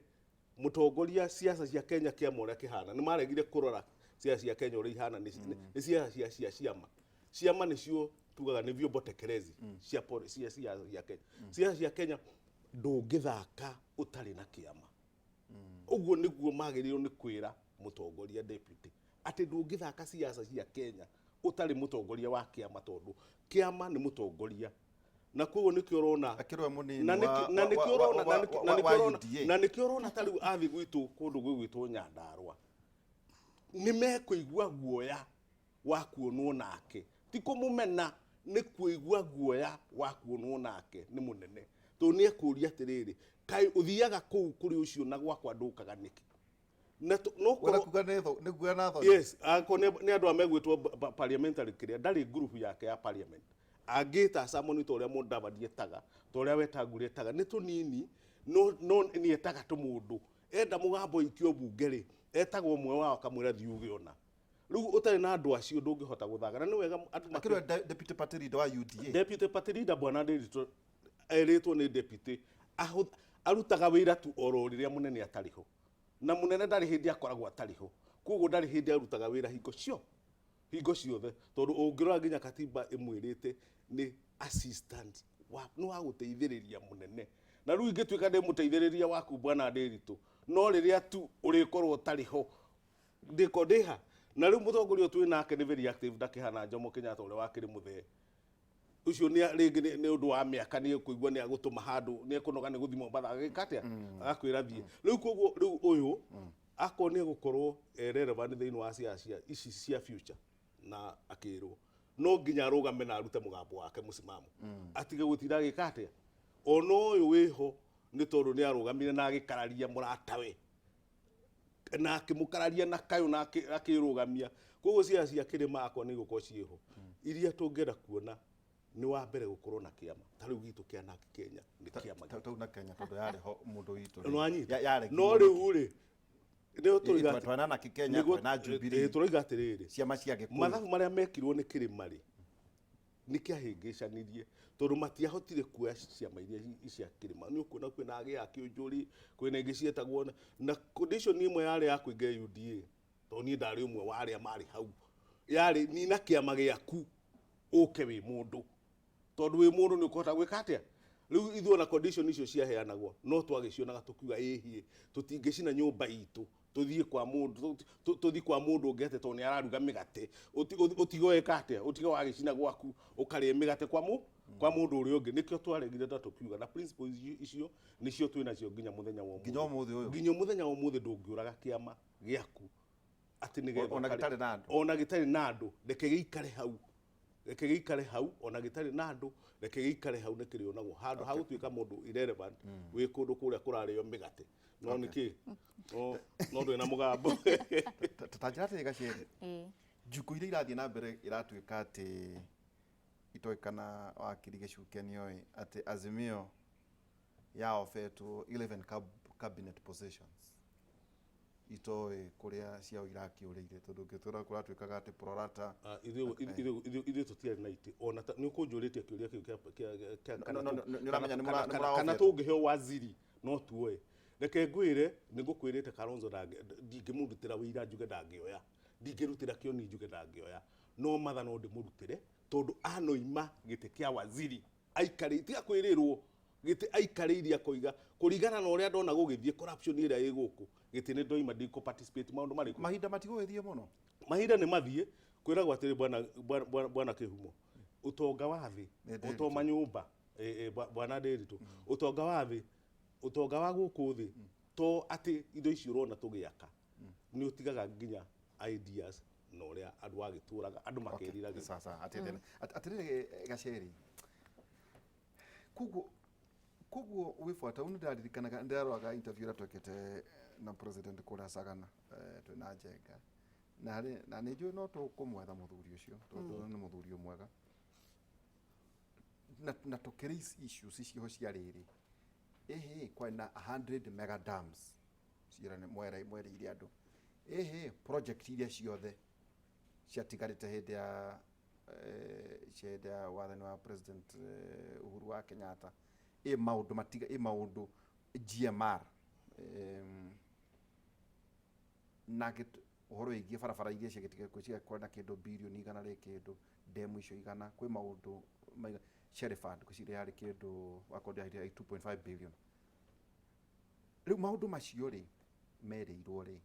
mũtongoria, siasa cia Kenya, kĩama ũrĩa kĩhana, nĩ maregire kũrora siasa cia Kenya ũrĩa ihana. Nĩ siasa cia ciama. Ciama nĩcio tugaga nĩ vyombo tekelezi cia siasa cia Kenya. Siasa cia Kenya ndũngĩthaka ũtarĩ na kĩama. Ũguo nĩguo magĩrĩirwo nĩ kwĩra mũtongoria deputy atĩ ndũngĩthaka siasa cia Kenya ũtarĩ mũtongoria wa kĩama, tondũ kĩama nĩ mũtongoria. Na koguo nĩkĩo ũrona Akĩrĩ we mũnini na nĩkĩo ũrona na wa nĩkĩo ũrona UDA. Na nĩkĩo ũrona ta rĩu athiĩ gwitũ kũndũ gwĩgwĩtwo Nyandarũa, nĩ mekũigua guoya wa kuonwo nake. Ti kũmũmena, nĩ kũigua guoya wa kuonwo nake nĩ mũnene, tondũ nĩ ekũria atĩrĩrĩ, kaĩ ũthiaga kũu kũrĩ ũcio na gwakwa ndũkaga nĩkĩ? Na no Wenda korwo kuga nĩ guoya na thoni. Yes, akorwo nĩ andũ a megwĩtwo parliamentary kĩrĩa, ndarĩ group yake ya parliament angĩta summon, ta ũrĩa Mudavadi etaga, ta ũrĩa Wetangula etaga, nĩ tũnini, no nĩ etaga tũmũndũ enda mũgambo ikio bunge rĩ, etagwo ũmwe wao akamwĩra, "Thiĩ uge." Ona rĩu ũtarĩ na andũ acio ndũngĩhota gũthaka, na nĩ wega andũ Akĩrĩ we deputy party leader wa UDA. Deputy party leader, bwana Ndiritu, erĩtwo nĩ deputy arutaga wĩra tu oro rĩrĩa mũnene atarĩ ho, na mũnene ndarĩ hĩndĩ akoragwo atarĩ ho. Koguo ndarĩ hĩndĩ arutaga wĩra hingo ciothe, tondũ ũngĩrora nginya katiba ĩmwĩrĩte nĩ assistant wa nĩ wa gũteithĩrĩria mũnene. Na rĩu ingĩtuĩka ndĩ mũteithĩrĩria waku, bwana Ndiritu, no rĩrĩa tu ũrĩkorwo ũtarĩ ho ndĩko ndĩha. Na rĩu mũtongoria ũyũ twĩ nake nĩ very active, ndakĩhana Jomo Kenyatta ũrĩa wakĩrĩ mũthee ũcio. Nĩ rĩngĩ nĩ ũndũ wa mĩaka, nĩ ekũigua nĩ agũtũma handũ, nĩ ekũnoga nĩ gũthiĩ Mombatha, agĩka atĩa, agakwĩra thiĩ rĩu. Koguo rĩu ũyũ akorwo nĩ egũkorwo e relevant thĩinĩ wa ciaca cia ici cia future, na akĩrwo no nginya arũgame na arute mũgambo wake mũsimamo, atige gũtinda agĩka atĩa. Ona ũyũ wĩho nĩ tondũ nĩ arũgamire na agĩkararia mũratawe na akĩmũkararia na kayũ na akĩrũgamia. Koguo ciaca cia kĩrĩma akwa nĩ igũkorwo ciĩho. Iria tũngĩenda kuona nĩ wa mbere gũkorwo na kĩama ta rĩu gitũ kĩa NARC Kenya, nĩ kĩama. Tau na Kenya tondũ yarĩ ho mũndũ witũ rĩ. Nĩwanyita? Yaregirwo No rĩu rĩ, nĩo tũroiga Twena na Kenya, twena Jubilee, tũroiga atĩrĩrĩ, ciama cia Gĩkũyũ. Mathabu marĩa mekirwo nĩ kĩrĩma rĩ, nĩ kĩahĩngĩcanirie, tondũ matiahotire kuoya ciama iria cia kĩrĩma. Nĩ ũkuona kwĩna agĩ a kĩũnjũri, kwĩna ingĩ cietagwo na condition ĩmwe yarĩ ya kũingĩra UDA, tondũ niĩ ndarĩ ũmwe wa arĩa marĩ hau, yarĩ nina kĩama gĩaku ũke wĩ mũndũ, tondũ wĩ mũndũ nĩ ũkũhota gwĩka atĩa. Rĩu ithuĩ ona condition icio ciaheanagwo no twagĩcionaga tũkiuga ĩhiĩ tũtingĩcina nyũmba itũ tũthiĩ kwa mũndũ tũthiĩ kwa mũndũ ũngĩ atĩ tondũ nĩ araruga mĩgate. Ũtige weka atĩa, ũtige wagĩcina gwaku ũkarĩa mĩgate kwa mũ kwa mũndũ ũrĩa ũngĩ. Nĩkĩo twaregire na tũkiuga na principles icio nĩcio twĩ nacio nginya mũthenya wa Nginya ũmũthĩ ũyũ. Nginya mũthenya wa ũmũthĩ ndũngĩũraga kĩama gĩaku atĩ nĩgetha Ona ũkarĩ- gĩtarĩ na andũ. Ona gĩtarĩ na andũ, reke gĩikare hau, reke gĩikare hau, ona gĩtarĩ na andũ, reke gĩikare hau, nĩ kĩrĩonagwo handũ ha gũtuĩka mũndũ irrelevant wĩ kũndũ kũrĩa kũrarĩo mĩgate. No nĩkĩ no no ndwĩ na mũgambo. Ta njĩra atĩrĩ Gacere, Ĩĩ. njukũ iria irathiĩ na mbere iratuĩka atĩ itoĩ kana wakiri Gĩcuke nĩoĩ atĩ Azimio ya ofetwo 11 cabinet positions, itoĩ kũrĩa ciao irakĩũrĩire, tondũ ũngĩtwĩra kũratuĩkaga atĩ prorata. Ah, ithuĩ tũtiarĩ na itĩ ona nĩ ũkũnjũrĩtie kĩũria kĩu kĩa No, no, no, nĩ ũramenya nĩ kana mũraofetwo. Tũngĩheo waziri no tuoe. Reke ngwĩre, nĩ ngũkwĩrĩte Kalonzo ndingĩmũrutĩra wĩira njuge ndangĩoya, ndingĩrutĩra Kĩoni njuge ndangĩoya, no Martha no ndĩmũrutĩre tondũ anoima gĩtĩ kĩa waziri aikarĩ tiga kwĩrĩrwo gĩtĩ aikarĩire akoiga kũringana na ũrĩa ndona gũgĩthiĩ corruption ĩrĩa ĩ gũkũ gĩtĩ nĩ ndoima ndikũ participate maũndũ marĩkũ. Mahinda matigũgĩthiĩ mũno. Mahinda nĩ mathiĩ. Kwĩragwo atĩrĩ, bwana Kĩhumo, ũtonga wa thĩ Nĩ Ndĩritũ. ũtoma nyũmba bwana Ndĩritũ, ũtonga wa thĩ, ũtonga wa gũkũ thĩ, to atĩ indo icio ũrona tũgĩaka nĩ ũtigaga nginya ideas na ũrĩa andũ agĩtũraga andũ makeriraga. Sawa sawa, atĩrĩrĩ atĩrĩrĩ Gaceri, koguo wĩbuata u nĩndaririkanaga nĩndĩraroraga interview ĩrĩa twekĩte na president kũrĩa Sagana, twĩna Njenga na harĩ na nĩ njũĩ no tũkũmwetha mũthuri ũcio tondũ nĩ mũthuri mwega na tũkĩ raise issues icio cia rĩrĩ ĩhĩ kwarĩ na 100 mega dams ciĩra mwereire andũ ĩhĩ project iria ciothe ciatigarĩte hĩndĩ ya hĩndĩ ya wathani wa President Uhuru wa Kenyatta, ĩ maũndũ matiga ĩ maũndũ GMR, na ũhoro wĩgiĩ barabara iria ciagĩtigĩrwo na kĩndũ birioni 100 rĩ kĩndũ demu icio 100 kwĩ maũndũ maiga Share Fund ngwĩciria yarĩ kĩndũ wakorwo yarĩ 2.5 billion. Rĩu maũndũ macio rĩ merĩirwo rĩ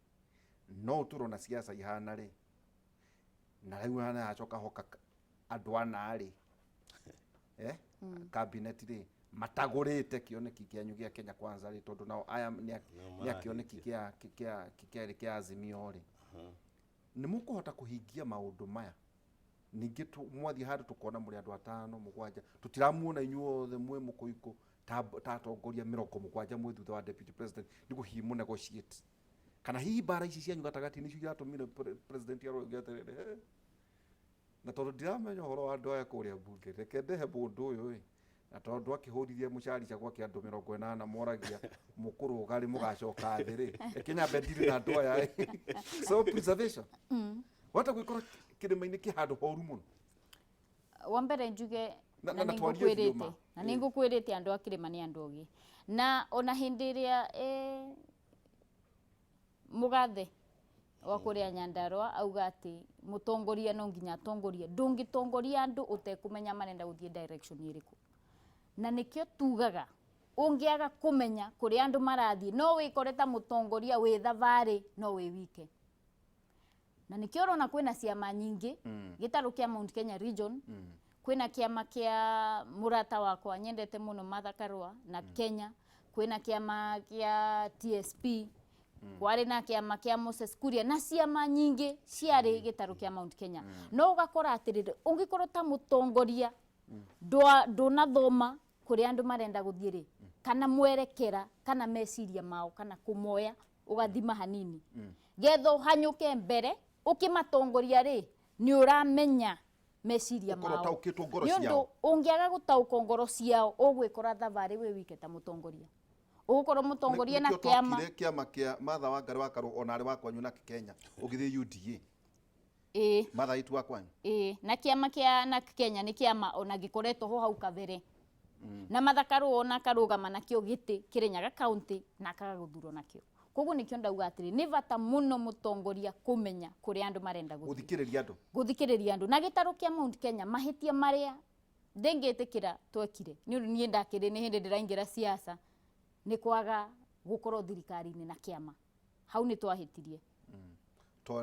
no tũrona siasa ihana rĩ na rĩu hana hoka andũ ana rĩ cabinet rĩ matagũrĩte kĩoneki kĩanyu gĩa Kenya Kwanza rĩ, tondũ nao aya nĩ a kĩoneki kĩa Azimio rĩ, nĩ mũkũhota kũhingia maũndũ maya? Ningĩ mwathiĩ handũ tũkona mũrĩ andũ atano mũgwanja, tũtiramuona inyuothe mwĩ mũkũikũ ta atongoria 70 mwĩ thutha wa deputy president nĩguo hihi mũ negotiate, kana hihi mbara ici cianyu gatagatĩ nĩcio iratũmire president aroiga atĩrĩrĩ, "Eh, na tondũ ndiramenya ũhoro wa andũ aya kũrĩa mbunge, reke ndehe mũndũ ũyũ ĩ na tondũ akĩhũrithia mũcarica gwake andũ 80 moragia mũkũrũga rĩ mũgacoka thĩ rĩ, reke nyambe ndire na andũ aya ĩ." So preservation wata gwĩkora kĩrĩma-inĩ kĩ handũ horu mũno. Wa mbere njuge Na na twarie biũ nĩngũkwĩrĩte ma. Na nĩngũkwĩrĩte andũ a kĩrĩma nĩ andũ ogĩ, na ona hĩndĩ ĩrĩa mũgathe wa kũrĩa Nyandarua auga atĩ mũtongoria no nginya atongorie, ndũngĩtongoria andũ ũtekũmenya marenda gũthiĩ direction ĩrĩkũ, na nĩkĩo tugaga ũngĩaga kũmenya kũrĩa andũ marathiĩ no wĩkore ta mũtongoria wĩ thabarĩ no wĩ wike. Na nĩkĩo ũrona kwĩna ciama nyingĩ gĩtarũ kĩa Mount Kenya region, kwĩna kĩama kĩa mũrata wakwa nyendete mũno Martha Karua na Kenya, kwĩna kĩama kĩa TSP, kwarĩ na kĩama kĩa Moses Kuria na ciama nyingĩ ciarĩ gĩtarũ kĩa Mount Kenya. No ũgakora atĩrĩrĩ, ũngĩkorwo ta mũtongoria ndũnathoma kũrĩa andũ marenda gũthiĩ rĩ, kana mwerekera kana meciria mao kana kũmoya ũgathima hanini getha ũhanyũke mbere ũkĩmatongoria rĩ, nĩ ũramenya meciria Ũkorwo mao. ũtaũkĩtwo ngoro Nĩ ũndũ ciao. Ũngĩaga gũtaũkwo ngoro ciao, ũgwĩkora thabarĩ wĩ wike ta mũtongoria, ũgũkorwo mũtongoria na Nĩkĩo kĩama. twakire kĩama kĩa Martha Wangari wa Karua ona arĩ wa kwanyu na Kenya ũgĩthiĩ UDA. Ĩĩ. Martha itu wa kwanyu. Ĩĩ, na kĩama kĩa na Kenya nĩ kĩama ona gĩkoretwo ho hau kabere na Martha Karua ona akarũgama nakĩo gĩtĩ Kĩrĩnyaga county na akaga gũthurwo nakĩo. Koguo nĩkĩo ndauga atĩrĩ, nĩ bata mũno mũtongoria kũmenya kũrĩa andũ marenda gũthiĩ. Gũthikĩrĩria andũ. Gũthikĩrĩria andũ. Na gĩtarũ kĩa Mount Kenya, mahĩtia marĩa Ndĩngĩtĩkĩra twekire nĩ ũndũ niĩ ndakĩrĩ nĩ hĩndĩ ndĩraingĩra siasa, nĩ kwaga gũkorwo thirikari-inĩ na kĩama. Hau nĩ twahĩtirie.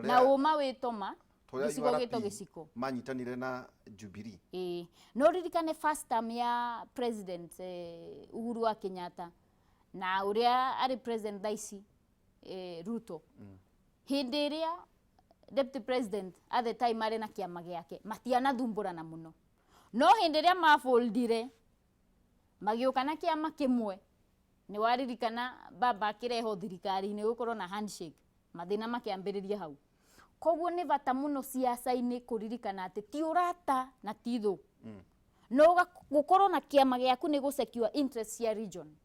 Na ũma wĩtoma gĩcigo gĩto gĩciko. Manyitanire na Jubilee. Ĩĩ, no ririkane first term ya President Uhuru wa Kenyatta na ũrĩa arĩ president thaa ici Ruto. Hĩndĩ ĩrĩa deputy president at the time arĩ na kĩama gĩake matianathumbũrana mũno, no hĩndĩ ĩrĩa maboldire magĩũka na kĩama kĩmwe, nĩ waririkana baba akĩrehwo thirikari-inĩ gũkorwo na handshake, mathĩna makĩambĩrĩria hau. Koguo nĩ bata mũno siasa-inĩ kũririkana atĩ ti ũrata na ti thũ, no gũkorwo na kĩama gĩaku nĩ gũ secure interest cia region.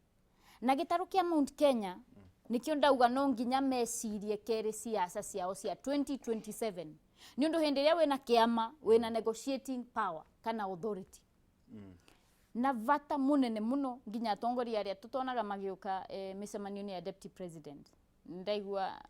Na gĩtarũ kĩa Mount Kenya nĩkĩo ndauga no nginya mecirie kerĩ siasa ciao cia 2027, nĩ ũndũ hĩndĩ ĩrĩa wĩna kĩama wĩna negotiating power kana authority. Na bata mũnene mũno nginya atongoria arĩa tũtonaga magĩũka mĩcemanio-inĩ ya deputy president, ndaigua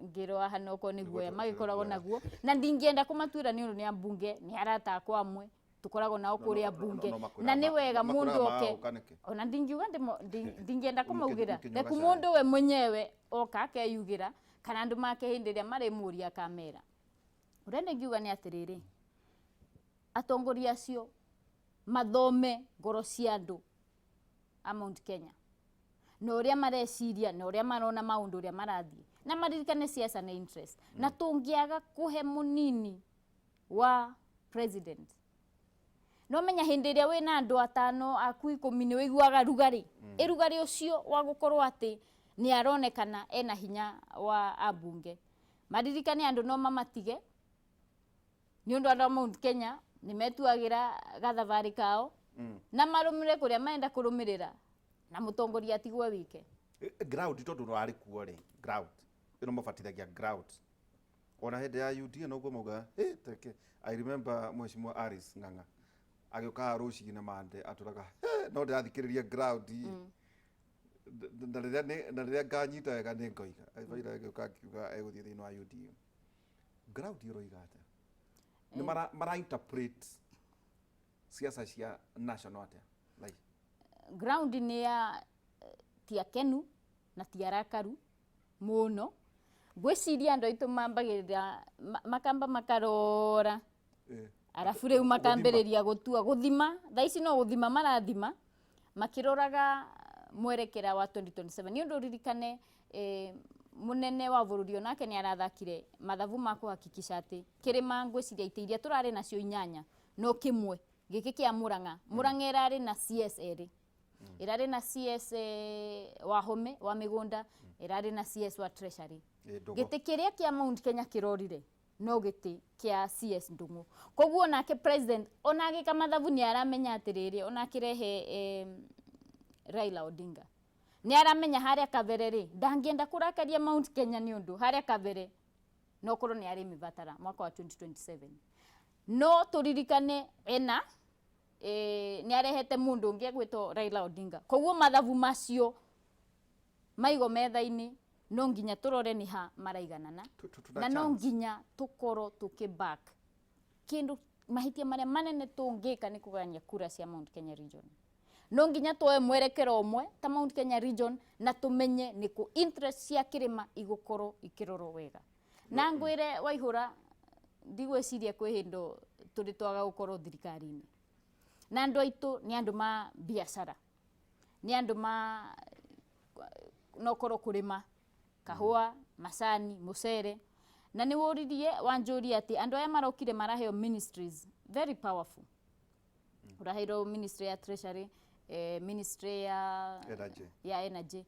ngĩrwo haha no okorwo nĩ guoya magĩkoragwo naguo, na ndingĩenda kũmatuĩra nĩ ũndũ nĩ ambunge, nĩ arata akwa amwe tũkoragwo nao kũrĩa bunge, na nĩ wega mũndũ oke. Ona ndingiuga ndingĩenda kũmaugĩra, reku mũndũ we mwenyewe oka akeyugĩra kana andũ make hĩndĩ ĩrĩa marĩmũria akamera. Ũrĩa ndingiuga nĩ atĩrĩrĩ, atongoria acio mathome ngoro cia andũ a Mount Kenya na ũrĩa mareciria na ũrĩa marona maũndũ ũrĩa marathiĩ, na maririkane siasa na interest. Na tũngĩaga kũhe mũnini wa president, no menya hĩndĩ ĩrĩa wĩna andũ atano aku 10 nĩ ũiguaga rugarĩ, ĩrugarĩ ũcio wa gũkorwo atĩ nĩ aronekana ena hinya wa ambunge. Maririkane andũ no mamatige, nĩ ũndũ andũ a Mount Kenya nĩ metuagĩra gathabarĩ kao na marũmĩrĩre kũrĩa marenda kũrũmĩrĩra, na mũtongoria atigwe wike. Ground tondũ warĩ kuo rĩ, ground ĩno mabatithagia ground ona hĩndĩ ya UDA noguo maugaga, "Hey, teke." I remember Mheshimiwa Aris Ng'ang'a agĩũka haha rũcinĩ mande atũraga, "Hey, no ndĩrathikĩrĩria ground na rĩrĩa nganyita wega nĩ ngoiga." Raila agĩũka akiuga egũthiĩ thĩinĩ wa UDA. Ground ĩroiga atĩa? Nĩ mara interpret siasa cia national atĩa, like? Ground nĩ ya ti akenu na ti arakaru mũno. Ngwĩciria andũ aitũ mambagĩrĩra makamba makarora, arabu rĩu makambĩrĩria gũtua gũthima. Thaa ici no gũthima marathima makĩroraga mwerekera wa 2027, nĩ ũndũ ũririkane mũnene wa bũrũri onake nĩ arathakire mathabu ma kũhakikisha atĩ kĩrĩma, ngwĩciria itĩ iria tũrarĩ nacio inyanya no kĩmwe gĩkĩ kĩa Murang'a. Murang'a ĩrarĩ na CS erĩ, ĩrarĩ na CS Wahome wa mĩgũnda, ĩrarĩ na CS wa Treasury. Ndũng'ũ. Gĩtĩ kĩrĩa kĩa Mount Kenya kĩrorire no gĩtĩ kĩa CS Ndung'u. Koguo nake president ona agĩka mathabu nĩ aramenya atĩrĩrĩ, ona akĩrehe Raila Odinga nĩ aramenya harĩa kabere rĩ ndangĩenda kũrakaria Mount Kenya, nĩ ũndũ harĩa kabere no korwo nĩ arĩmĩbatara mwaka wa 2027. No tũririkane ena nĩ arehete mũndũ ũngĩ egwĩtwo Raila Odinga. Koguo mathabu macio maigo metha-inĩ, no nginya tũrore nĩ ha maraiganana, Tuna na no chance. nginya tũkorwo tũkĩ back kĩndũ. Mahĩtia marĩa manene tũngĩka nĩ kũgayania kura cia Mount Kenya region. No nginya tuoe mwerekero ũmwe ta Mount Kenya region na tũmenye nĩ kũ interest cia kĩrĩma igũkorwo ikĩrorwo wega. Na ngwĩre Waihũra, ndigwĩciria kwĩ hĩndũ tũrĩ twaga gũkorwo thirikari-inĩ, na andũ aitũ nĩ andũ ma biacara, nĩ andũ ma no korwo kũrĩma kahũa, macani, mũcere. Na nĩ wũririe wanjũria atĩ andũ aya marokire maraheo ministries very powerful. Ũraheirwo ministry ya Treasury, ministry ya Energy. Ya energy,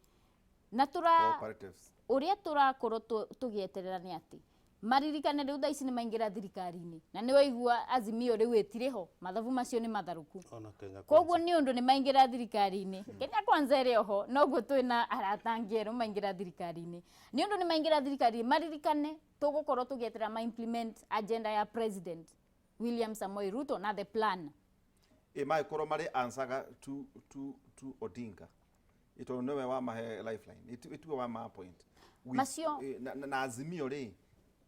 na tũra Cooperatives. Ũrĩa tũrakorwo tũgĩeterera nĩ atĩ maririkane rĩu thaa ici nĩ maingĩra thirikari-inĩ, na nĩ waigua Azimio rĩu ĩtirĩ ho, mathabu macio nĩ matharũku. Ona Kenya. Koguo nĩ ũndũ nĩ maingĩra thirikari-inĩ, Kenya Kwanza ĩrĩ oho, noguo twĩna arata angĩ erũ maingĩra thirikari-inĩ. Nĩ ũndũ nĩ maingĩra thirikari-inĩ, maririkane tũgũkorwo tũgĩeterera ma implement agenda ya President William Samoei Ruto na the plan. Ĩ magĩkorwo marĩ ansaga to Odinga, ĩtondũ nĩwe wamahe lifeline, ĩtiwe wama appoint. Macio- Na Azimio rĩ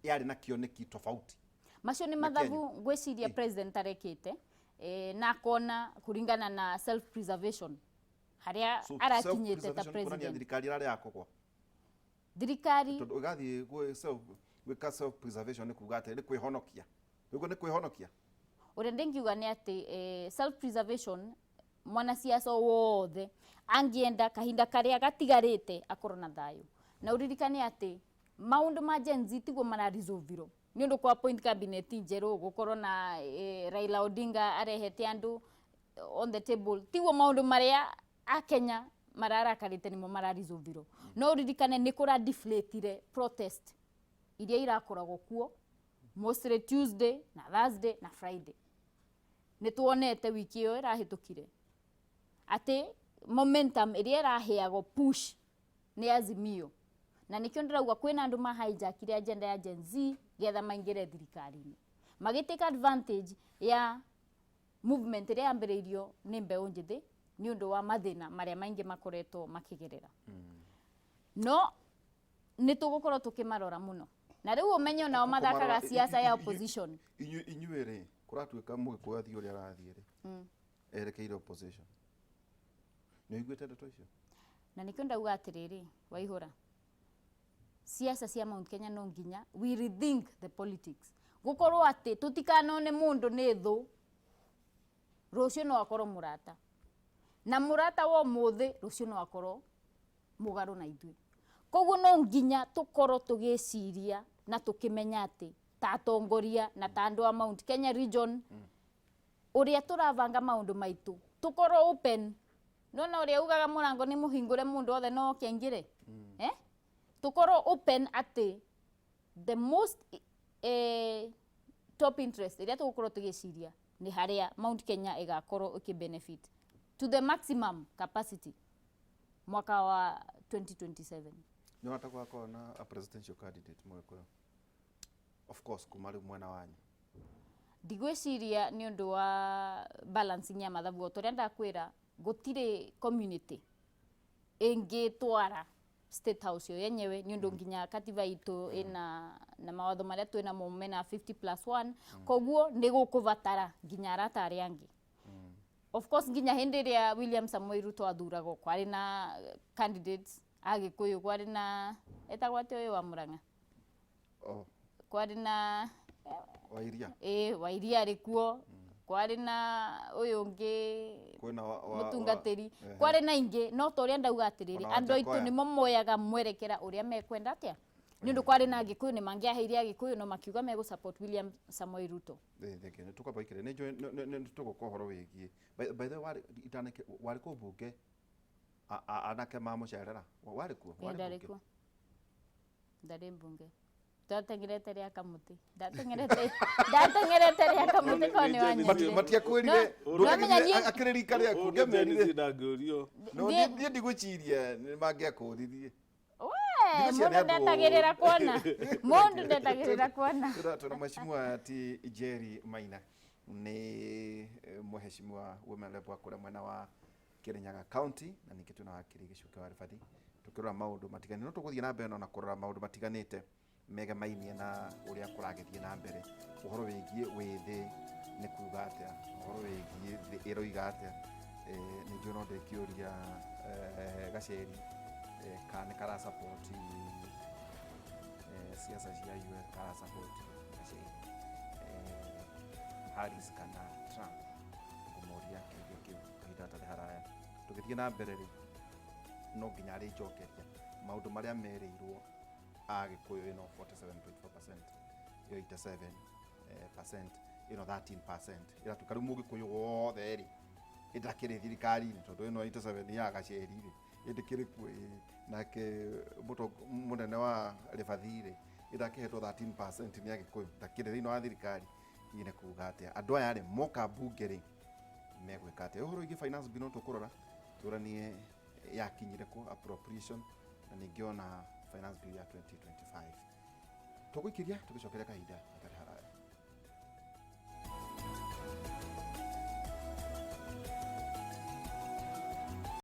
yarĩ na kĩoneki tofauti. Macio nĩ Na mathabu ngwĩciria president arekĩte. na akona kũringana na self preservation haria So, arakinyĩte ta self-preservation kuonania president. Thirikari ĩrarĩ ya kũgwa. Thirikari. Tondũ ĩgathiĩ gwĩka self preservation nĩ kuga atĩ nĩ kwĩhonokia. Ũguo nĩ kwĩhonokia. Ũrĩa ndingiuga nĩ atĩ self preservation, mwanasiasa o wothe angĩenda kahinda karĩa gatigarĩte akorwo na thayũ, na ũririkane atĩ maũndũ ma Gen Z tiguo mararesolvirwo nĩ ũndũ kwa appoint cabinet njerũ, gũkorwo na Raila Odinga arehete andũ on the table, tiguo maũndũ marĩa akenya mararakarĩte nĩmo mararesolvirwo. No ũririkane nĩ kũra deflatire protest iria irakoragwo kuo mostly Tuesday na Thursday na Friday. Nĩ tuonete wiki ĩyo ĩrahĩtũkire atĩ momentum ĩrĩa ĩraheagwo push nĩ Azimio, na nĩkĩo ndĩrauga kwĩna andũ ma hijackire agenda ya Gen Z getha maingĩre thirikari-inĩ, magĩtake advantage ya movement ĩrĩa yambĩrĩirio nĩ mbeũ njĩthĩ nĩ ũndũ wa mathĩna marĩa maingĩ makoretwo makĩgerera. No nĩ tũgũkorwo tũkĩmarora mũno, na rĩu ũmenye onao mathakaga siasa ya opposition. Inyuĩ rĩ, kũratuĩka Mũgĩkũyũ athiĩ ũrĩa arathiĩ rĩ, erekeire opposition. Nĩ ũiguĩte ndeto icio? Na nĩkĩo ndauga atĩrĩrĩ, Waihũra, siasa cia Mount Kenya no nginya we rethink the politics, gũkorwo atĩ tũtikanone mũndũ nĩ thũ, rũciũ no akorwo mũrata, na mũrata wa ũmũthĩ rũciũ no akorwo mũgarũ na ithuĩ. Koguo no nginya tũkorwo tũgĩciria na tũkĩmenya atĩ ta atongoria na ta andũ a Mount Kenya region, ũrĩa tũrabanga maũndũ maitũ, tũkorwo open. Nona ũrĩa ugaga mũrango nĩ mũhingũre, mũndũ othe no oke aingĩre, eh? Tũkorwo open atĩ the most top interest ĩrĩa tũgũkorwo tũgĩciria nĩ harĩa Mount Kenya ĩgakorwo ĩkĩ to the maximum capacity mwaka wa 2027. Nĩ wata gwakorwo na a presidential candidate Mũgĩkũyũ, of course kuma rĩu mwena wanyu? Ndigwĩciria, nĩ ũndũ wa balancing ya mathabu. O ta ũrĩa ndakwĩra, gũtirĩ community ĩngĩtwara State House yo yenyewe, nĩ ũndũ nginya katiba itũ ĩna na mawatho marĩa twĩnamo mena 50 plus 1. Koguo nĩ gũkũbatara nginya arata arĩa angĩ. Of course, nginya hĩndĩ ĩrĩa William Samoei Ruto athuragwo, kwarĩ na candidates a Gĩkũyũ, kwarĩ na etagwo atĩa ũyũ wa Murang'a? Oh. Kwarĩ na Wairia. Ĩ, Wairia arĩ kuo, kwarĩ na ũyũ ũngĩ Kwĩna wa mũtungatĩri, ehe. kwarĩ na ingĩ. No ta ũrĩa ndauga atĩrĩrĩ, Ona andũ aitũ Wajackoyah. nĩmo moyaga mwerekera ũrĩa mekwenda atĩa, nĩ ũndũ kwarĩ na Agĩkũyũ nĩ mangĩaheire Agĩkũyũ, no makiuga megũ support William Samoei Ruto. Thank you. Nĩ tũkwamba ikĩrĩ nĩ njũĩ nĩ tũgũka ũhoro wĩgiĩ, by the way, warĩ itanake warĩ kũ mbunge anake mamũcerera? Warĩ kuo? Ĩ, Warĩ ndarĩ mbunge? kuo, ndarĩ mbunge. Ndateng'erete rĩa kamũtĩ, ndateng'erete rĩa kamũtĩ ko nĩ wanyitire. Matiakwĩrire? Ndũramenya niĩ- Akĩrĩ rika rĩaku ngĩmerire. Ndangĩũrio. No niĩ ndigwĩciria nĩ mangĩakũririe. We, Ndigwĩciria mũndũ nĩ andũ- ndetagĩrĩra kuona, mũndũ ndetagĩrĩra kuona. Tũna mheshimiwa ti Jerry Maina, nĩ mheshimiwa women rep wa kũrĩa mwena wa Kirinyaga County, na ningĩ twĩna wakiri Gĩcuke wa Rĩbathi tũkĩrora maũndũ matiganĩte. No tũgũthiĩ na mbere na kũrora maũndũ matiganĩte megemainie na ũrĩa kũragĩthiĩ na mbere, ũhoro wĩgiĩ wĩthĩ nĩ kuga atĩa, ũhoro wĩgiĩ thĩ ĩroiga atĩa. Nĩ njũĩ no ndĩkĩũria Gaceri kana nĩ kara support siasa cia US, kara support Gaceri Harris kana Trump. Ngũmũria kĩũria kĩu kahinda gatarĩ haraya. Tũgĩthiĩ na mbere rĩ, no nginya arĩnjokeria maũndũ marĩa merĩirwo Agĩkũyũ, ĩno 47.4%, ĩyo 87 percent, ĩno 13%, ĩratuĩka rĩu Mũgĩkũyũ wothe rĩ ĩndakĩrĩ thirikari-inĩ, tondũ ĩno 87 ya Gaceri rĩ ĩndĩkĩrĩ kuo ĩ, nake mũnene wa Rĩbathi rĩ ĩndakĩhetwo 13% nĩ Agĩkũyũ, ndakĩrĩ thĩinĩ wa thirikari. Hihi nĩ kuga atĩa andũ aya rĩ moka mbunge rĩ megwĩka atĩa? Ũhoro wĩgiĩ finance bill no tũkũrora tũranie yakinyire kũ appropriation, na ningĩ ona finance bill ya 2025 tũgũikĩria tũgĩcokeria kahinda gatarĩ haraya.